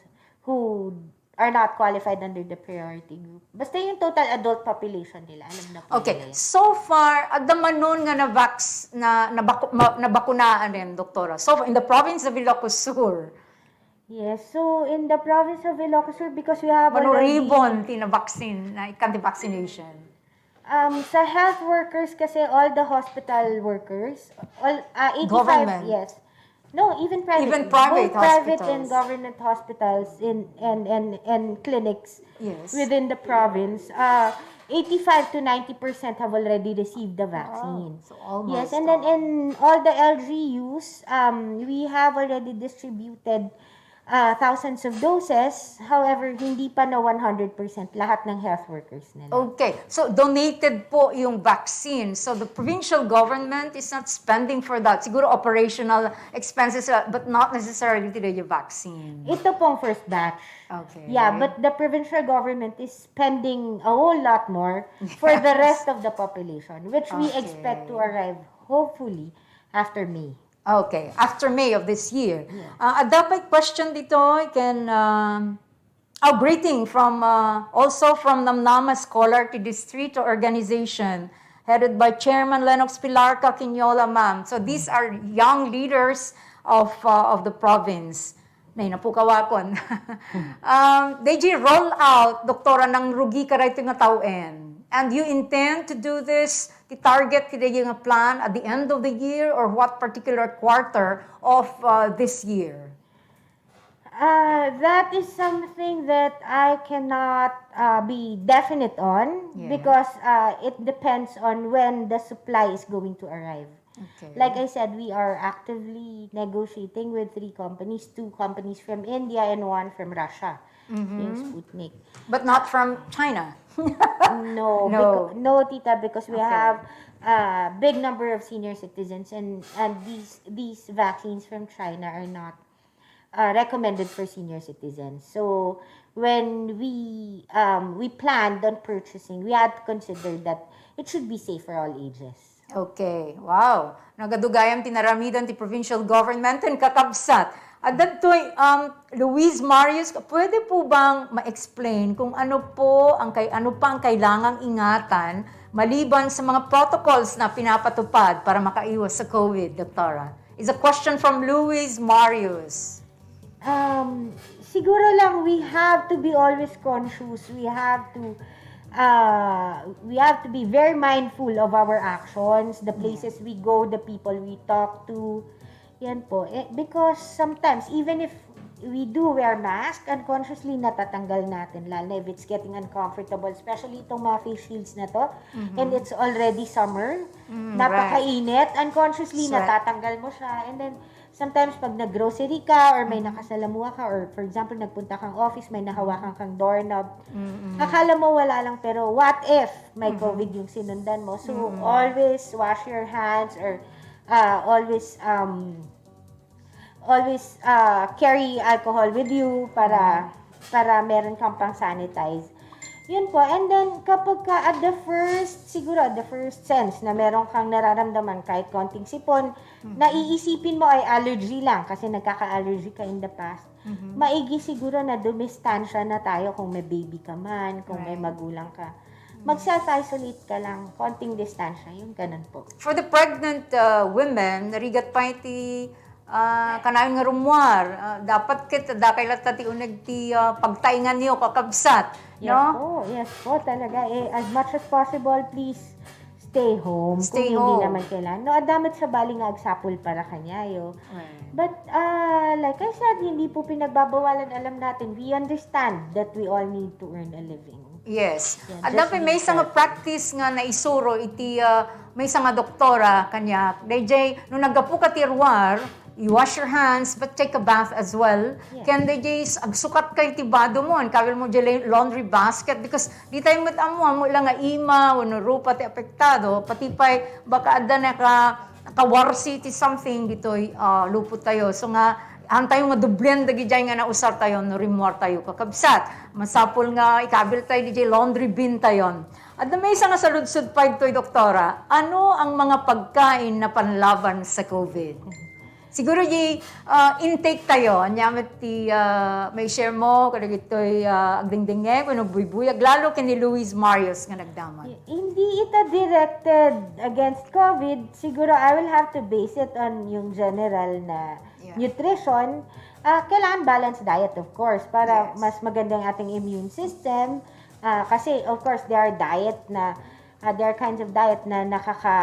who are not qualified under the priority group. Basta yung total adult population nila, alam na po nila yan. Okay. So far, adda manon nga navax-, na, nabaku-, ma-, nabakunaan rin, doktora. So, in the province of Ilocos Sur. Yes. So, in the province of Ilocos Sur, because we have already... Mano ribon ti na-vaccine, na ikan ti vaccination? Um, sa health workers kasi, all the hospital workers, all, ah, eighty-five, yes. Government. No, even private. Even private hospitals. Both private and government hospitals in, and, and, and clinics within the province, uh, eighty-five to ninety percent have already received the vaccine. Wow. So almost all. Yes, and then in all the L G Us, um, we have already distributed, uh, thousands of doses. However, hindi pa na one hundred percent lahat ng health workers nila. Okay. So, donated po yung vaccine. So, the provincial government is not spending for that. Siguro operational expenses, uh, but not necessarily to the vaccine. Ito pong first batch. Okay. Yeah, but the provincial government is spending a whole lot more for the rest of the population, which we expect to arrive, hopefully, after May. Okay, after May of this year. Yes. Ah, adda pay question dito, I can, um, oh, greeting from, uh, also from Namnama Scholar ti Distrito Organization, headed by Chairman Lennox Pilarca Quinola, ma'am. So these are young leaders of, uh, of the province. Nay, napukawakon. Um, daydiay roll out, Doktora, nangrugi kadaytoy nga tawen. And you intend to do this, ti target kadaydiay nga plan at the end of the year or what particular quarter of, uh, this year? Uh, that is something that I cannot, uh, be definite on because, uh, it depends on when the supply is going to arrive. Okay. Like I said, we are actively negotiating with three companies, two companies from India and one from Russia. Yung Sputnik. But not from China? No, no, tita, because we have a big number of senior citizens and, and these, these vaccines from China are not uh, recommended for senior citizens. So, when we, um, we planned on purchasing, we had to consider that it should be safe for all ages. Okay, wow. Nagadu gayam ti naramidan ti provincial government ken kakabsat. At that time, um, Luis Marius, pwede po bang ma-explain kung ano po ang kay-, ano pa ang kailangang ingatan maliban sa mga protocols na pinapatupad para makaiwas sa COVID, Doktora? Is a question from Luis Marius. Um, siguro lang, we have to be always conscious. We have to, uh, we have to be very mindful of our actions, the places we go, the people we talk to. Yan po. Eh, because sometimes, even if we do wear mask, unconsciously natatanggal natin, lalo na if it's getting uncomfortable, especially itong mga face shields na to, and it's already summer, napakainit, unconsciously natatanggal mo siya, and then sometimes pag nag-grocery ka or may nakasalamuha ka or for example nagpunta kang office, may nahawakan kang doorknob, akala mo wala lang, pero what if may COVID yung sinundan mo? So always wash your hands or, ah, always, um, always, ah, carry alcohol with you para, para meron kang pang-sanitize. Yun po. And then, kapag ka at the first, siguro at the first sense na meron kang nararamdaman kahit konting sipon, naiisipin mo ay allergy lang kasi nagkaka-allergy ka in the past, maigi siguro na dumistansya na tayo kung may baby ka man, kung may magulang ka. Mag-self-isolate ka lang, konting distansya, yung ganun po. For the pregnant, uh, women, narigat pa iti, uh, kanayon nga rummuar. Uh, dapat ket dakay latta ti uneg ti, uh, pagtainganyo, kakabsat, no? Yes po, yes po, talaga. Eh, as much as possible, please stay home kung hindi naman kailangan. No, adda met sabali nga agsapul para kaniayo. But, uh, like I said, hindi po pinagbabawalan. Alam natin, we understand that we all need to earn a living. Yes. Adda pay maysa nga practice nga naisuro iti, ah, maysa nga doktora kaniak. Dayjay, no naggapu ka ti ruar, you wash your hands, but take a bath as well. Ken dayjay, agsukat kayo ti bado mo, and kawil mo di laundry basket, because di tayo met ammo, ammo lang nga ima, wenno rupa ti apektado, pati pay, baka adda naka, nakawarsi ti something ditoy, ah, lupot tayo. So nga, haan tayo nga dublen dagidiay nga nausar tayo no rimmuar tayo, kakabsat. Masapul nga ikabil tayo didiay laundry bin tayon. Adda maysa nga saludsod pay ditoy, Doktora. Ano ang mga pagkain na panlaban sa COVID? Siguro di, ah, intake tayo. Anya met ti, ah, may share mo, kadagitoy, ah, agdingdingeg, wenno buybuyag, lalo ken ni Luis Marius nga nagdamag. Hindi ita directed against COVID. Siguro I will have to base it on yung general na nutrition. Ah, kailangan balanced diet, of course, para mas maganda yung ating immune system. Ah, kasi, of course, there are diet na, ah, there are kinds of diet na nakaka,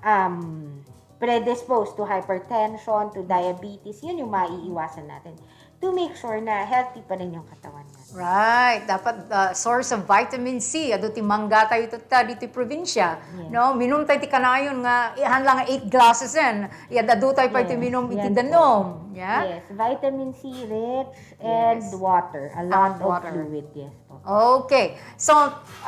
um, predispose to hypertension, to diabetes. Yun yung maiiwasan natin to make sure na healthy pa rin yung katawan natin. Right. Dapat, uh, source of vitamin C. Adu ti mangga tayo tatta ditoy probinsya. No? Minum tayo ti kanayon nga, ihan lang eight glasses en. Iyad adu tayo pay ti minum iti danum. Yeah? Yes. Vitamin C rich and water. A lot of fluid, yes po. Okay. So,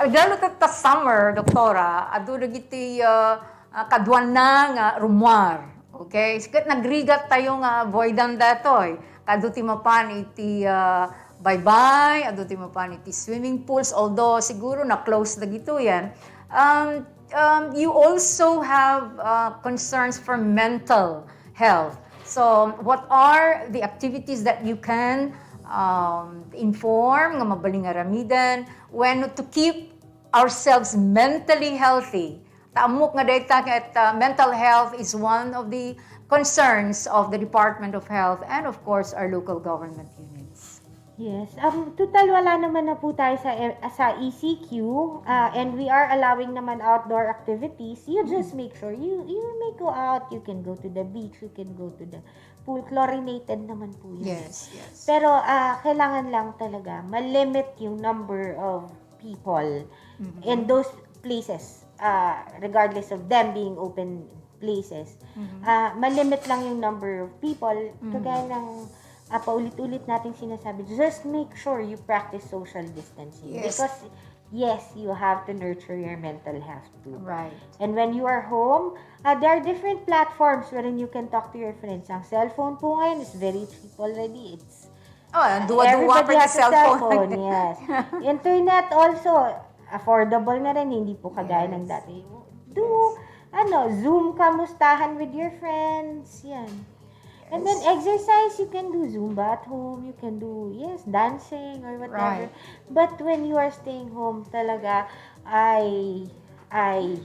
lalo tatta summer, Doktora, adu dagiti, uh, ah, kaduanna nga rummuar. Okay? Ket nagrigat tayo nga avoidan datoy. Adu ti mapan iti, ah, baybay, adu ti mapan iti swimming pools, although siguro na-close dagitoyen. Um, um, you also have, uh, concerns for mental health. So, what are the activities that you can, um, inform nga mabalin nga aramiden when to keep ourselves mentally healthy? Ta ammok nga dayta ket, uh, mental health is one of the concerns of the Department of Health and, of course, our local government units. Yes. Um, total wala naman na po tayo sa, sa E C Q, uh, and we are allowing naman outdoor activities. You just make sure you, you may go out, you can go to the beach, you can go to the pool, chlorinated naman po yun. Yes, yes. Pero, ah, kailangan lang talaga ma-limit yung number of people in those places, ah, regardless of them being open places. Ah, ma-limit lang yung number of people. Kagaya ng, ah, paulit-ulit nating sinasabi, just make sure you practice social distancing. Yes. Because yes, you have to nurture your mental health too. Right. And when you are home, uh, there are different platforms wherein you can talk to your friends. Ang cellphone po ngayon is very cheap already. It's Oh, ang duwa-duwa Everybody pa has a cellphone. Cellphone, yes. Internet also, affordable na rin, hindi po kagaya ng Yes. dati. Do, ano, Zoom kamustahan with your friends, yan. And then exercise, you can do Zumba at home, you can do, yes, dancing or whatever. Right. But when you are staying home, talaga, I, I,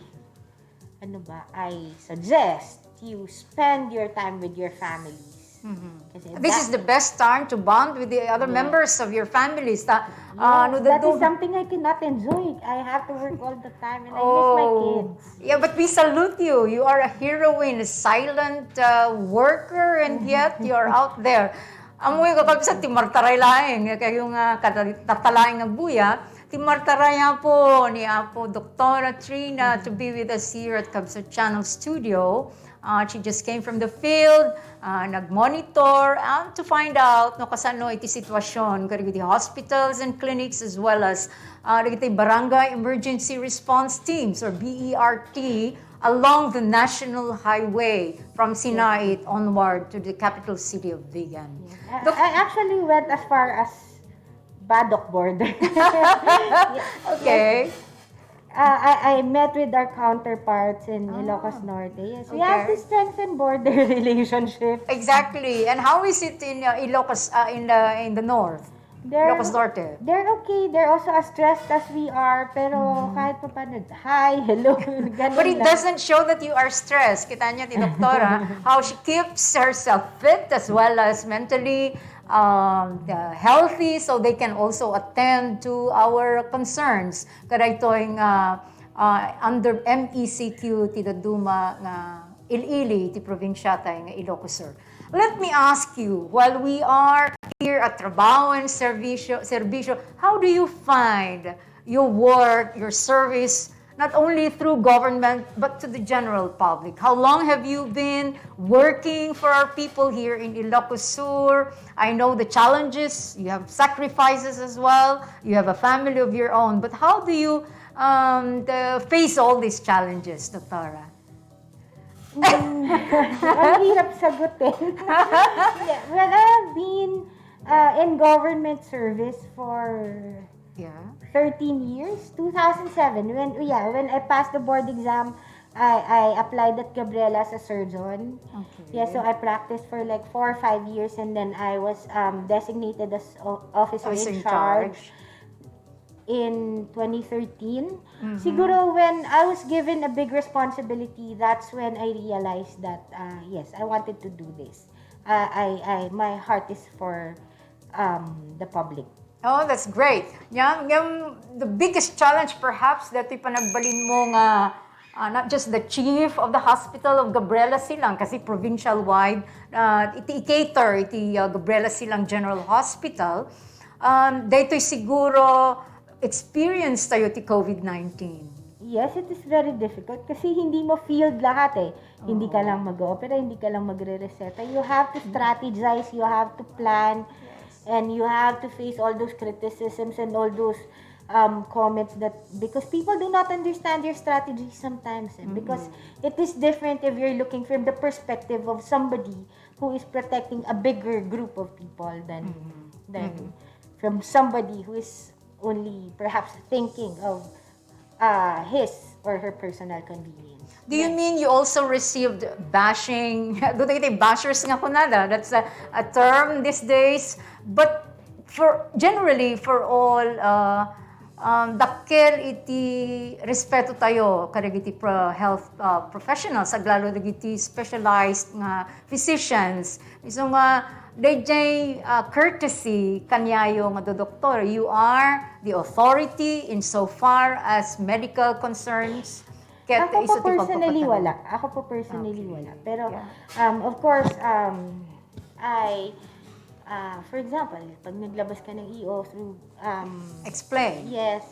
ano ba, I suggest you spend your time with your families. Kasi This is the best time to bond with the other members of your families. Ta, ah, Yes, no, that do- is something I cannot enjoy. I have to work all the time and I miss my Oh. kids. Yeah, but we salute you. You are a heroine, a silent uh, worker, and yet you are out there. Amoy kakabsat ti martaray laeng, kayo nga kada tatalaeng nga buya, ti martaray po ni Apo Doktora Trina to be with us here at Kabsat Channel Studio. Uh, she just came from the field, uh, nag-monitor, and to find out no kasano iti sitwasyon kadagiti hospitals and clinics as well as uh, dagiti barangay emergency response teams or B E R T along the national highway from Sinait onward to the capital city of Vigan. I, I actually went as far as Badoc border. Okay. Uh, I, I met with our counterparts in Ilocos Norte. Yes, we have to Okay. Strengthen border relationships. Exactly. And how is it in uh, Ilocos, uh, in the in the north? They're, Ilocos Norte. They're okay. They're also as stressed as we are. Pero kahit pa paano, hi, hello, ganun But it lang. Doesn't show that you are stressed. Kita niyo ti Doktora, how she keeps herself fit as well as mentally um, uh, healthy so they can also attend to our concerns. Kadaytoy nga uh, under M E C Q ti dadduma nga il-ili ti probinsiata nga Ilocos Sur. Let me ask you, while we are here at Trabaho and Servicio, Servicio, how do you find your work, your service, not only through government, but to the general public? How long have you been working for our people here in Ilocos Sur? I know the challenges, you have sacrifices as well, you have a family of your own, but how do you um, the, face all these challenges, Doktora? Ang hirap sagutin. Yeah, well, I have been uh, in government service for Yeah. thirteen years, two thousand seven, when, yeah, when I passed the board exam, I, I applied at Gabriela as a surgeon. Okay. Yeah, so I practiced for like four or five years, and then I was um, designated as o- officer Officer in in charge charge. in twenty thirteen. Siguro when I was given a big responsibility, that's when I realized that uh, yes, I wanted to do this. Uh, I, I, my heart is for um, the public. Oh, that's great. Yan, yung the biggest challenge perhaps dati panagbalin mo nga uh, not just the chief of the hospital of Gabriela Silang kasi provincial wide uh, iti i-cater iti uh, Gabriela Silang General Hospital. Um, daytoy siguro experience tayo ti COVID nineteen. Yes, it is very difficult kasi hindi mo field lahat eh. Hindi ka lang mag-oopera, hindi ka lang magre-reseta. You have to strategize, you have to plan, and you have to face all those criticisms and all those um, comments that because people do not understand your strategy sometimes eh, because it is different if you're looking from the perspective of somebody who is protecting a bigger group of people than than from somebody who is only perhaps thinking of uh, his or her personal convenience. Do you mean you also received bashing? Dito kita bashers nga kunada. That's a, a term these days. But for generally, for all, uh, um, dakkel iti respeto tayo kadagiti pro health uh, professionals, aglalo dagiti specialized nga physicians. Isu nga, dayjay uh, courtesy kaniayo nga do doktor. You are the authority in so far as medical concerns. Ket Ako po isu ti personally pagpapatay. Wala. Ako po personally Okay. Wala. Pero, Yeah. um, of course, um, I, uh, for example, pag naglabas ka ng E O through, um, Explain. Yes.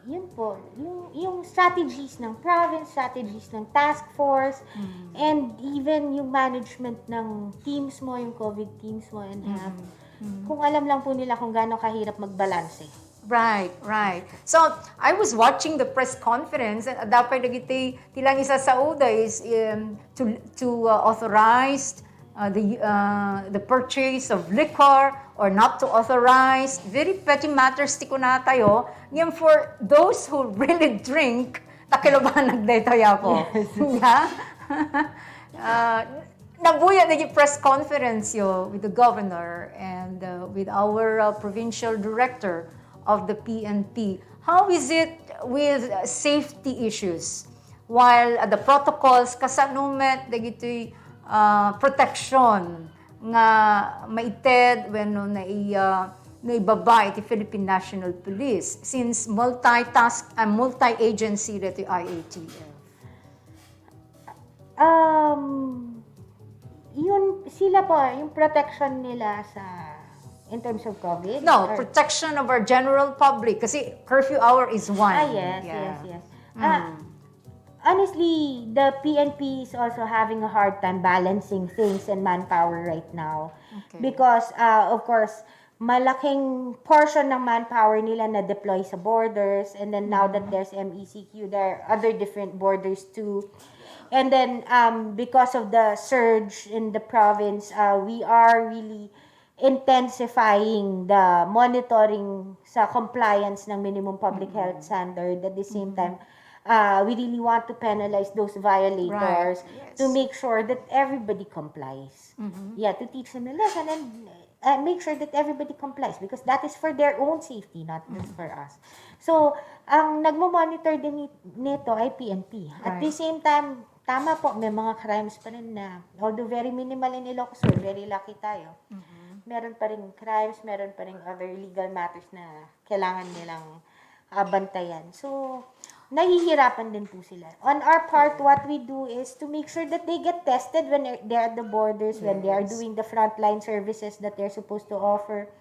Yun po, yung, yung strategies ng province, strategies ng task force, Mm. and even yung management ng teams mo, yung COVID teams mo and half. Mm-hmm. Kung alam lang po nila kung gaano kahirap magbalanse. Right, right. So, I was watching the press conference and adda pay dagiti ti lang isasauda is um, to to uh, authorize uh, the, uh, the purchase of liquor or not to authorize. Very petty matters ti kunatayo. Ngem for those who really drink, ta kilubanag daytoy, Apo. Yes. Yeah? Uh, nabuya dagiti press conference yo with the governor and, uh, with our, uh, provincial director of the P N P. How is it with, uh, safety issues? While, uh, the protocols, kasano met dagiti, uh, protection nga maited wenno nai-, uh, naibaba iti Philippine National Police since multitask and multi-agency dagiti I A T F? Um, yun, sila po, yung protection nila sa, in terms of COVID? No, Or- protection of our general public kasi curfew hour is one. Ah, yes, Yeah. yes, yes. Ah, honestly, the P N P is also having a hard time balancing things and manpower right now. Okay. Because, uh, of course, malaking portion ng manpower nila na deploy sa borders, and then now that there's M E C Q, there are other different borders too. And then, um, because of the surge in the province, uh, we are really intensifying the monitoring sa compliance ng minimum public health standard. At the same time, uh, we really want to penalize those violators Right. Yes. to make sure that everybody complies. Yeah, to teach them a lesson and, uh, make sure that everybody complies because that is for their own safety, not just for us. So, ang nagmo-monitor din ni- nito ay P N P. At the Right. same time, tama po, may mga crimes pa rin na, although very minimal in Ilocos Sur, very lucky tayo. Meron pa rin crimes, meron pa rin other legal matters na kailangan nilang, ah, bantayan. So, nahihirapan din po sila. On our part, what we do is to make sure that they get tested when they're at the borders, when they are Yes. doing the frontline services that they're supposed to offer.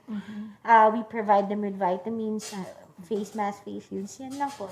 Uh, we provide them with vitamins, uh, face mask, face shields. Yan lang po.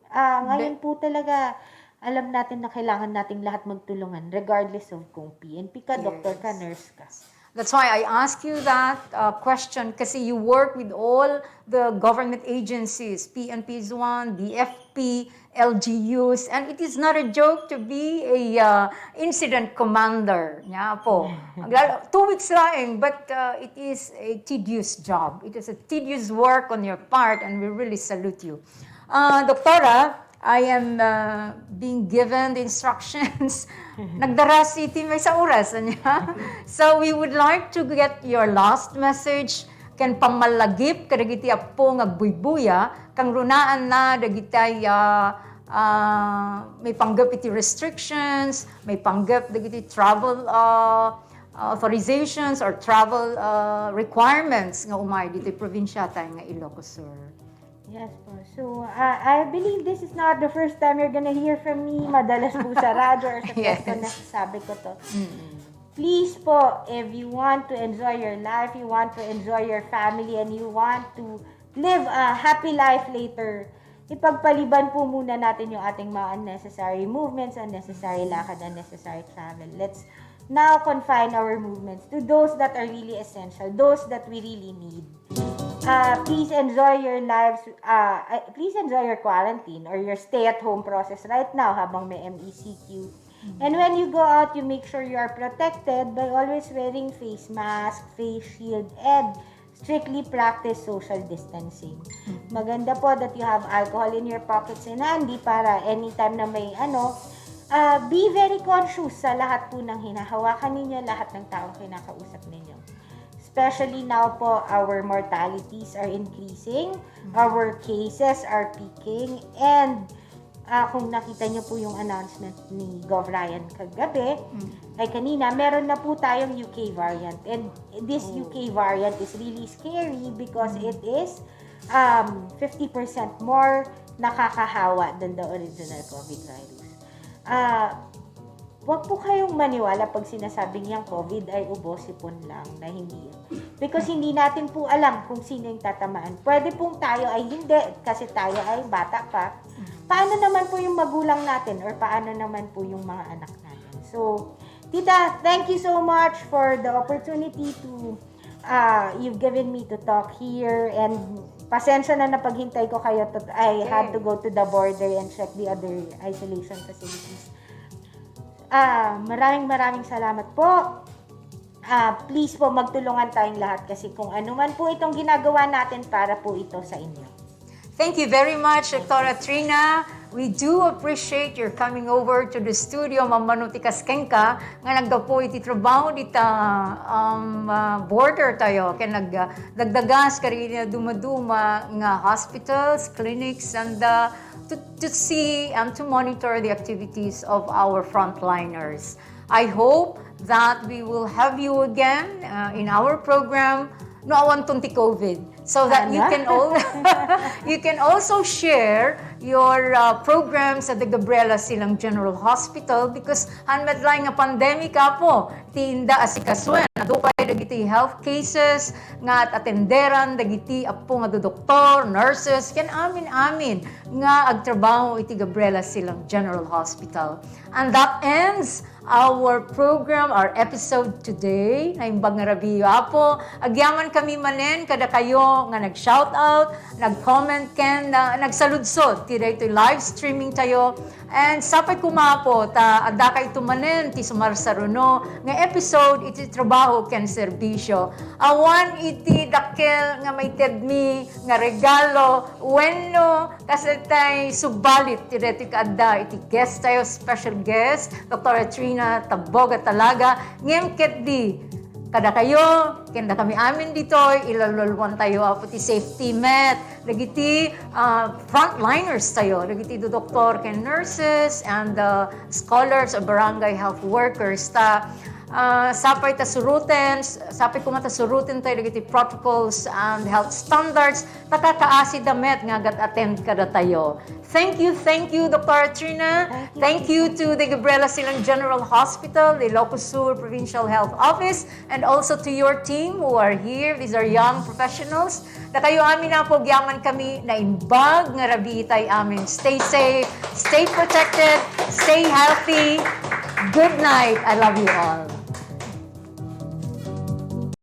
Ah, ngayon po talaga, alam natin na kailangan nating lahat magtulungan, regardless of kung P N P ka, doktor ka, Yes. Nurse ka. That's why I ask you that, uh, question kasi you work with all the government agencies, P N P is one, D F P, L G Us, and it is not a joke to be a, uh, incident commander. Nya po. Lalo- two weeks laeng, but, uh, it is a tedious job. It is a tedious work on your part, and we really salute you. Uh, Doktora, I am, uh, being given the instructions. Nagdara si Tim sa oras, anya? So we would like to get your last message ken pammalagip kadagiti appo nga agbuybuya, kangrunaanna dagiti, ah, ah, maipanggep iti restrictions, maipanggep dagiti travel, ah, authorizations or travel, ah, requirements nga umay ditoy probinsiatayo nga Ilocos Sur. Yes po. So, uh, I believe this is not the first time you're gonna hear from me. Madalas po sa radyo or sa Yes. Quezon nasasabi ko to. Please po, if you want to enjoy your life, you want to enjoy your family, and you want to live a happy life later, ipagpaliban po muna natin yung ating mga unnecessary movements, unnecessary lakad, unnecessary travel. Let's now confine our movements to those that are really essential, those that we really need. Uh, please enjoy your lives. Uh, uh, please enjoy your quarantine or your stay-at-home process right now habang may M E C Q. And when you go out, you make sure you are protected by always wearing face mask, face shield, and strictly practice social distancing. Maganda po that you have alcohol in your pockets and handy para anytime na may ano, uh, be very conscious sa lahat po ng hinahawakan ninyo, lahat ng taong kinakausap ninyo. Especially now po, our mortalities are increasing, our cases are peaking, and, ah, kung nakita niyo po yung announcement ni Gov Ryan kagabi, ay kanina, meron na po tayong U K variant. And this U K variant is really scary because it is, um, fifty percent more nakakahawa than the original COVID virus. Ah, wag po kayong maniwala pag sinasabing yung COVID ay ubo-sipon lang, na hindi yun. Because hindi natin po alam kung sino yung tatamaan. Pwede pong tayo ay hindi, kasi tayo ay bata pa. Paano naman po yung magulang natin or paano naman po yung mga anak natin? So, Tita, thank you so much for the opportunity to, uh, you've given me to talk here, and pasensya na napaghintay ko kayo. To, I had to go to the border and check the other isolation facilities. Ah, maraming maraming salamat po. Ah, please po, magtulungan tayong lahat kasi kung ano man po itong ginagawa natin, para po ito sa inyo. Thank you very much, Doctora Trina. We do appreciate your coming over to the studio. Mamano ti kas kenka nga naggapu iti trabaho dita, um, ah, border tayo. Kaya nag, ah, dagdagas kari na dumaduma nga hospitals, clinics, and, uh, to, to see and to monitor the activities of our frontliners. I hope that we will have you again, uh, in our program no awan ton ti COVID, so that you Sana. can all you can also share your, uh, programs at the Gabriela Silang General Hospital, because han medlay nga pandemic, Apo, ti inda asikasuen. Adu pay dagiti health cases nga at-atenderan dagiti Apo nga doktor, nurses, ken amin-amin nga agtrabaho iti Gabriela Silang General Hospital. And that ends our program, our episode today. Naimbag nga rabii, Apo. Agyaman kami manen kadakayo nga nag-shout out, nag-comment, ken, ah, nagsaludsod ti daytoy live streaming tayo. And sapay koma, Apo, ta adda kayto manen ti sumarsaruno nga episode iti trabaho ken serbisyo. Awan iti dakkel nga maitedmi nga regalo wenno kas tay subalit ti daytoy kaadda iti guest tayo, special guest, Doctora Trina Taboga Talaga. Ngem ketdi, kadakayo, ken dakami amin ditoy, ilalwalwan tayo, Apo, ti safety met dagiti, ah, frontliners tayo, dagiti doktor ken nurses and the scholars or barangay health workers. Ta, ah, sapay ta suruten, sapay koma ta suruten tayo dagiti protocols and health standards, ta kakaasi da met nga agat-attend kadatayo. Thank you, thank you, Doctora Trina. Thank you to the Gabriela Silang General Hospital, the Ilocos Sur Provincial Health Office, and also to your team who are here. These are young professionals. Dakayo amin, Apo, agyaman kami, naimbag nga rabii tay amin. Stay safe, stay protected, stay healthy. Good night. I love you all.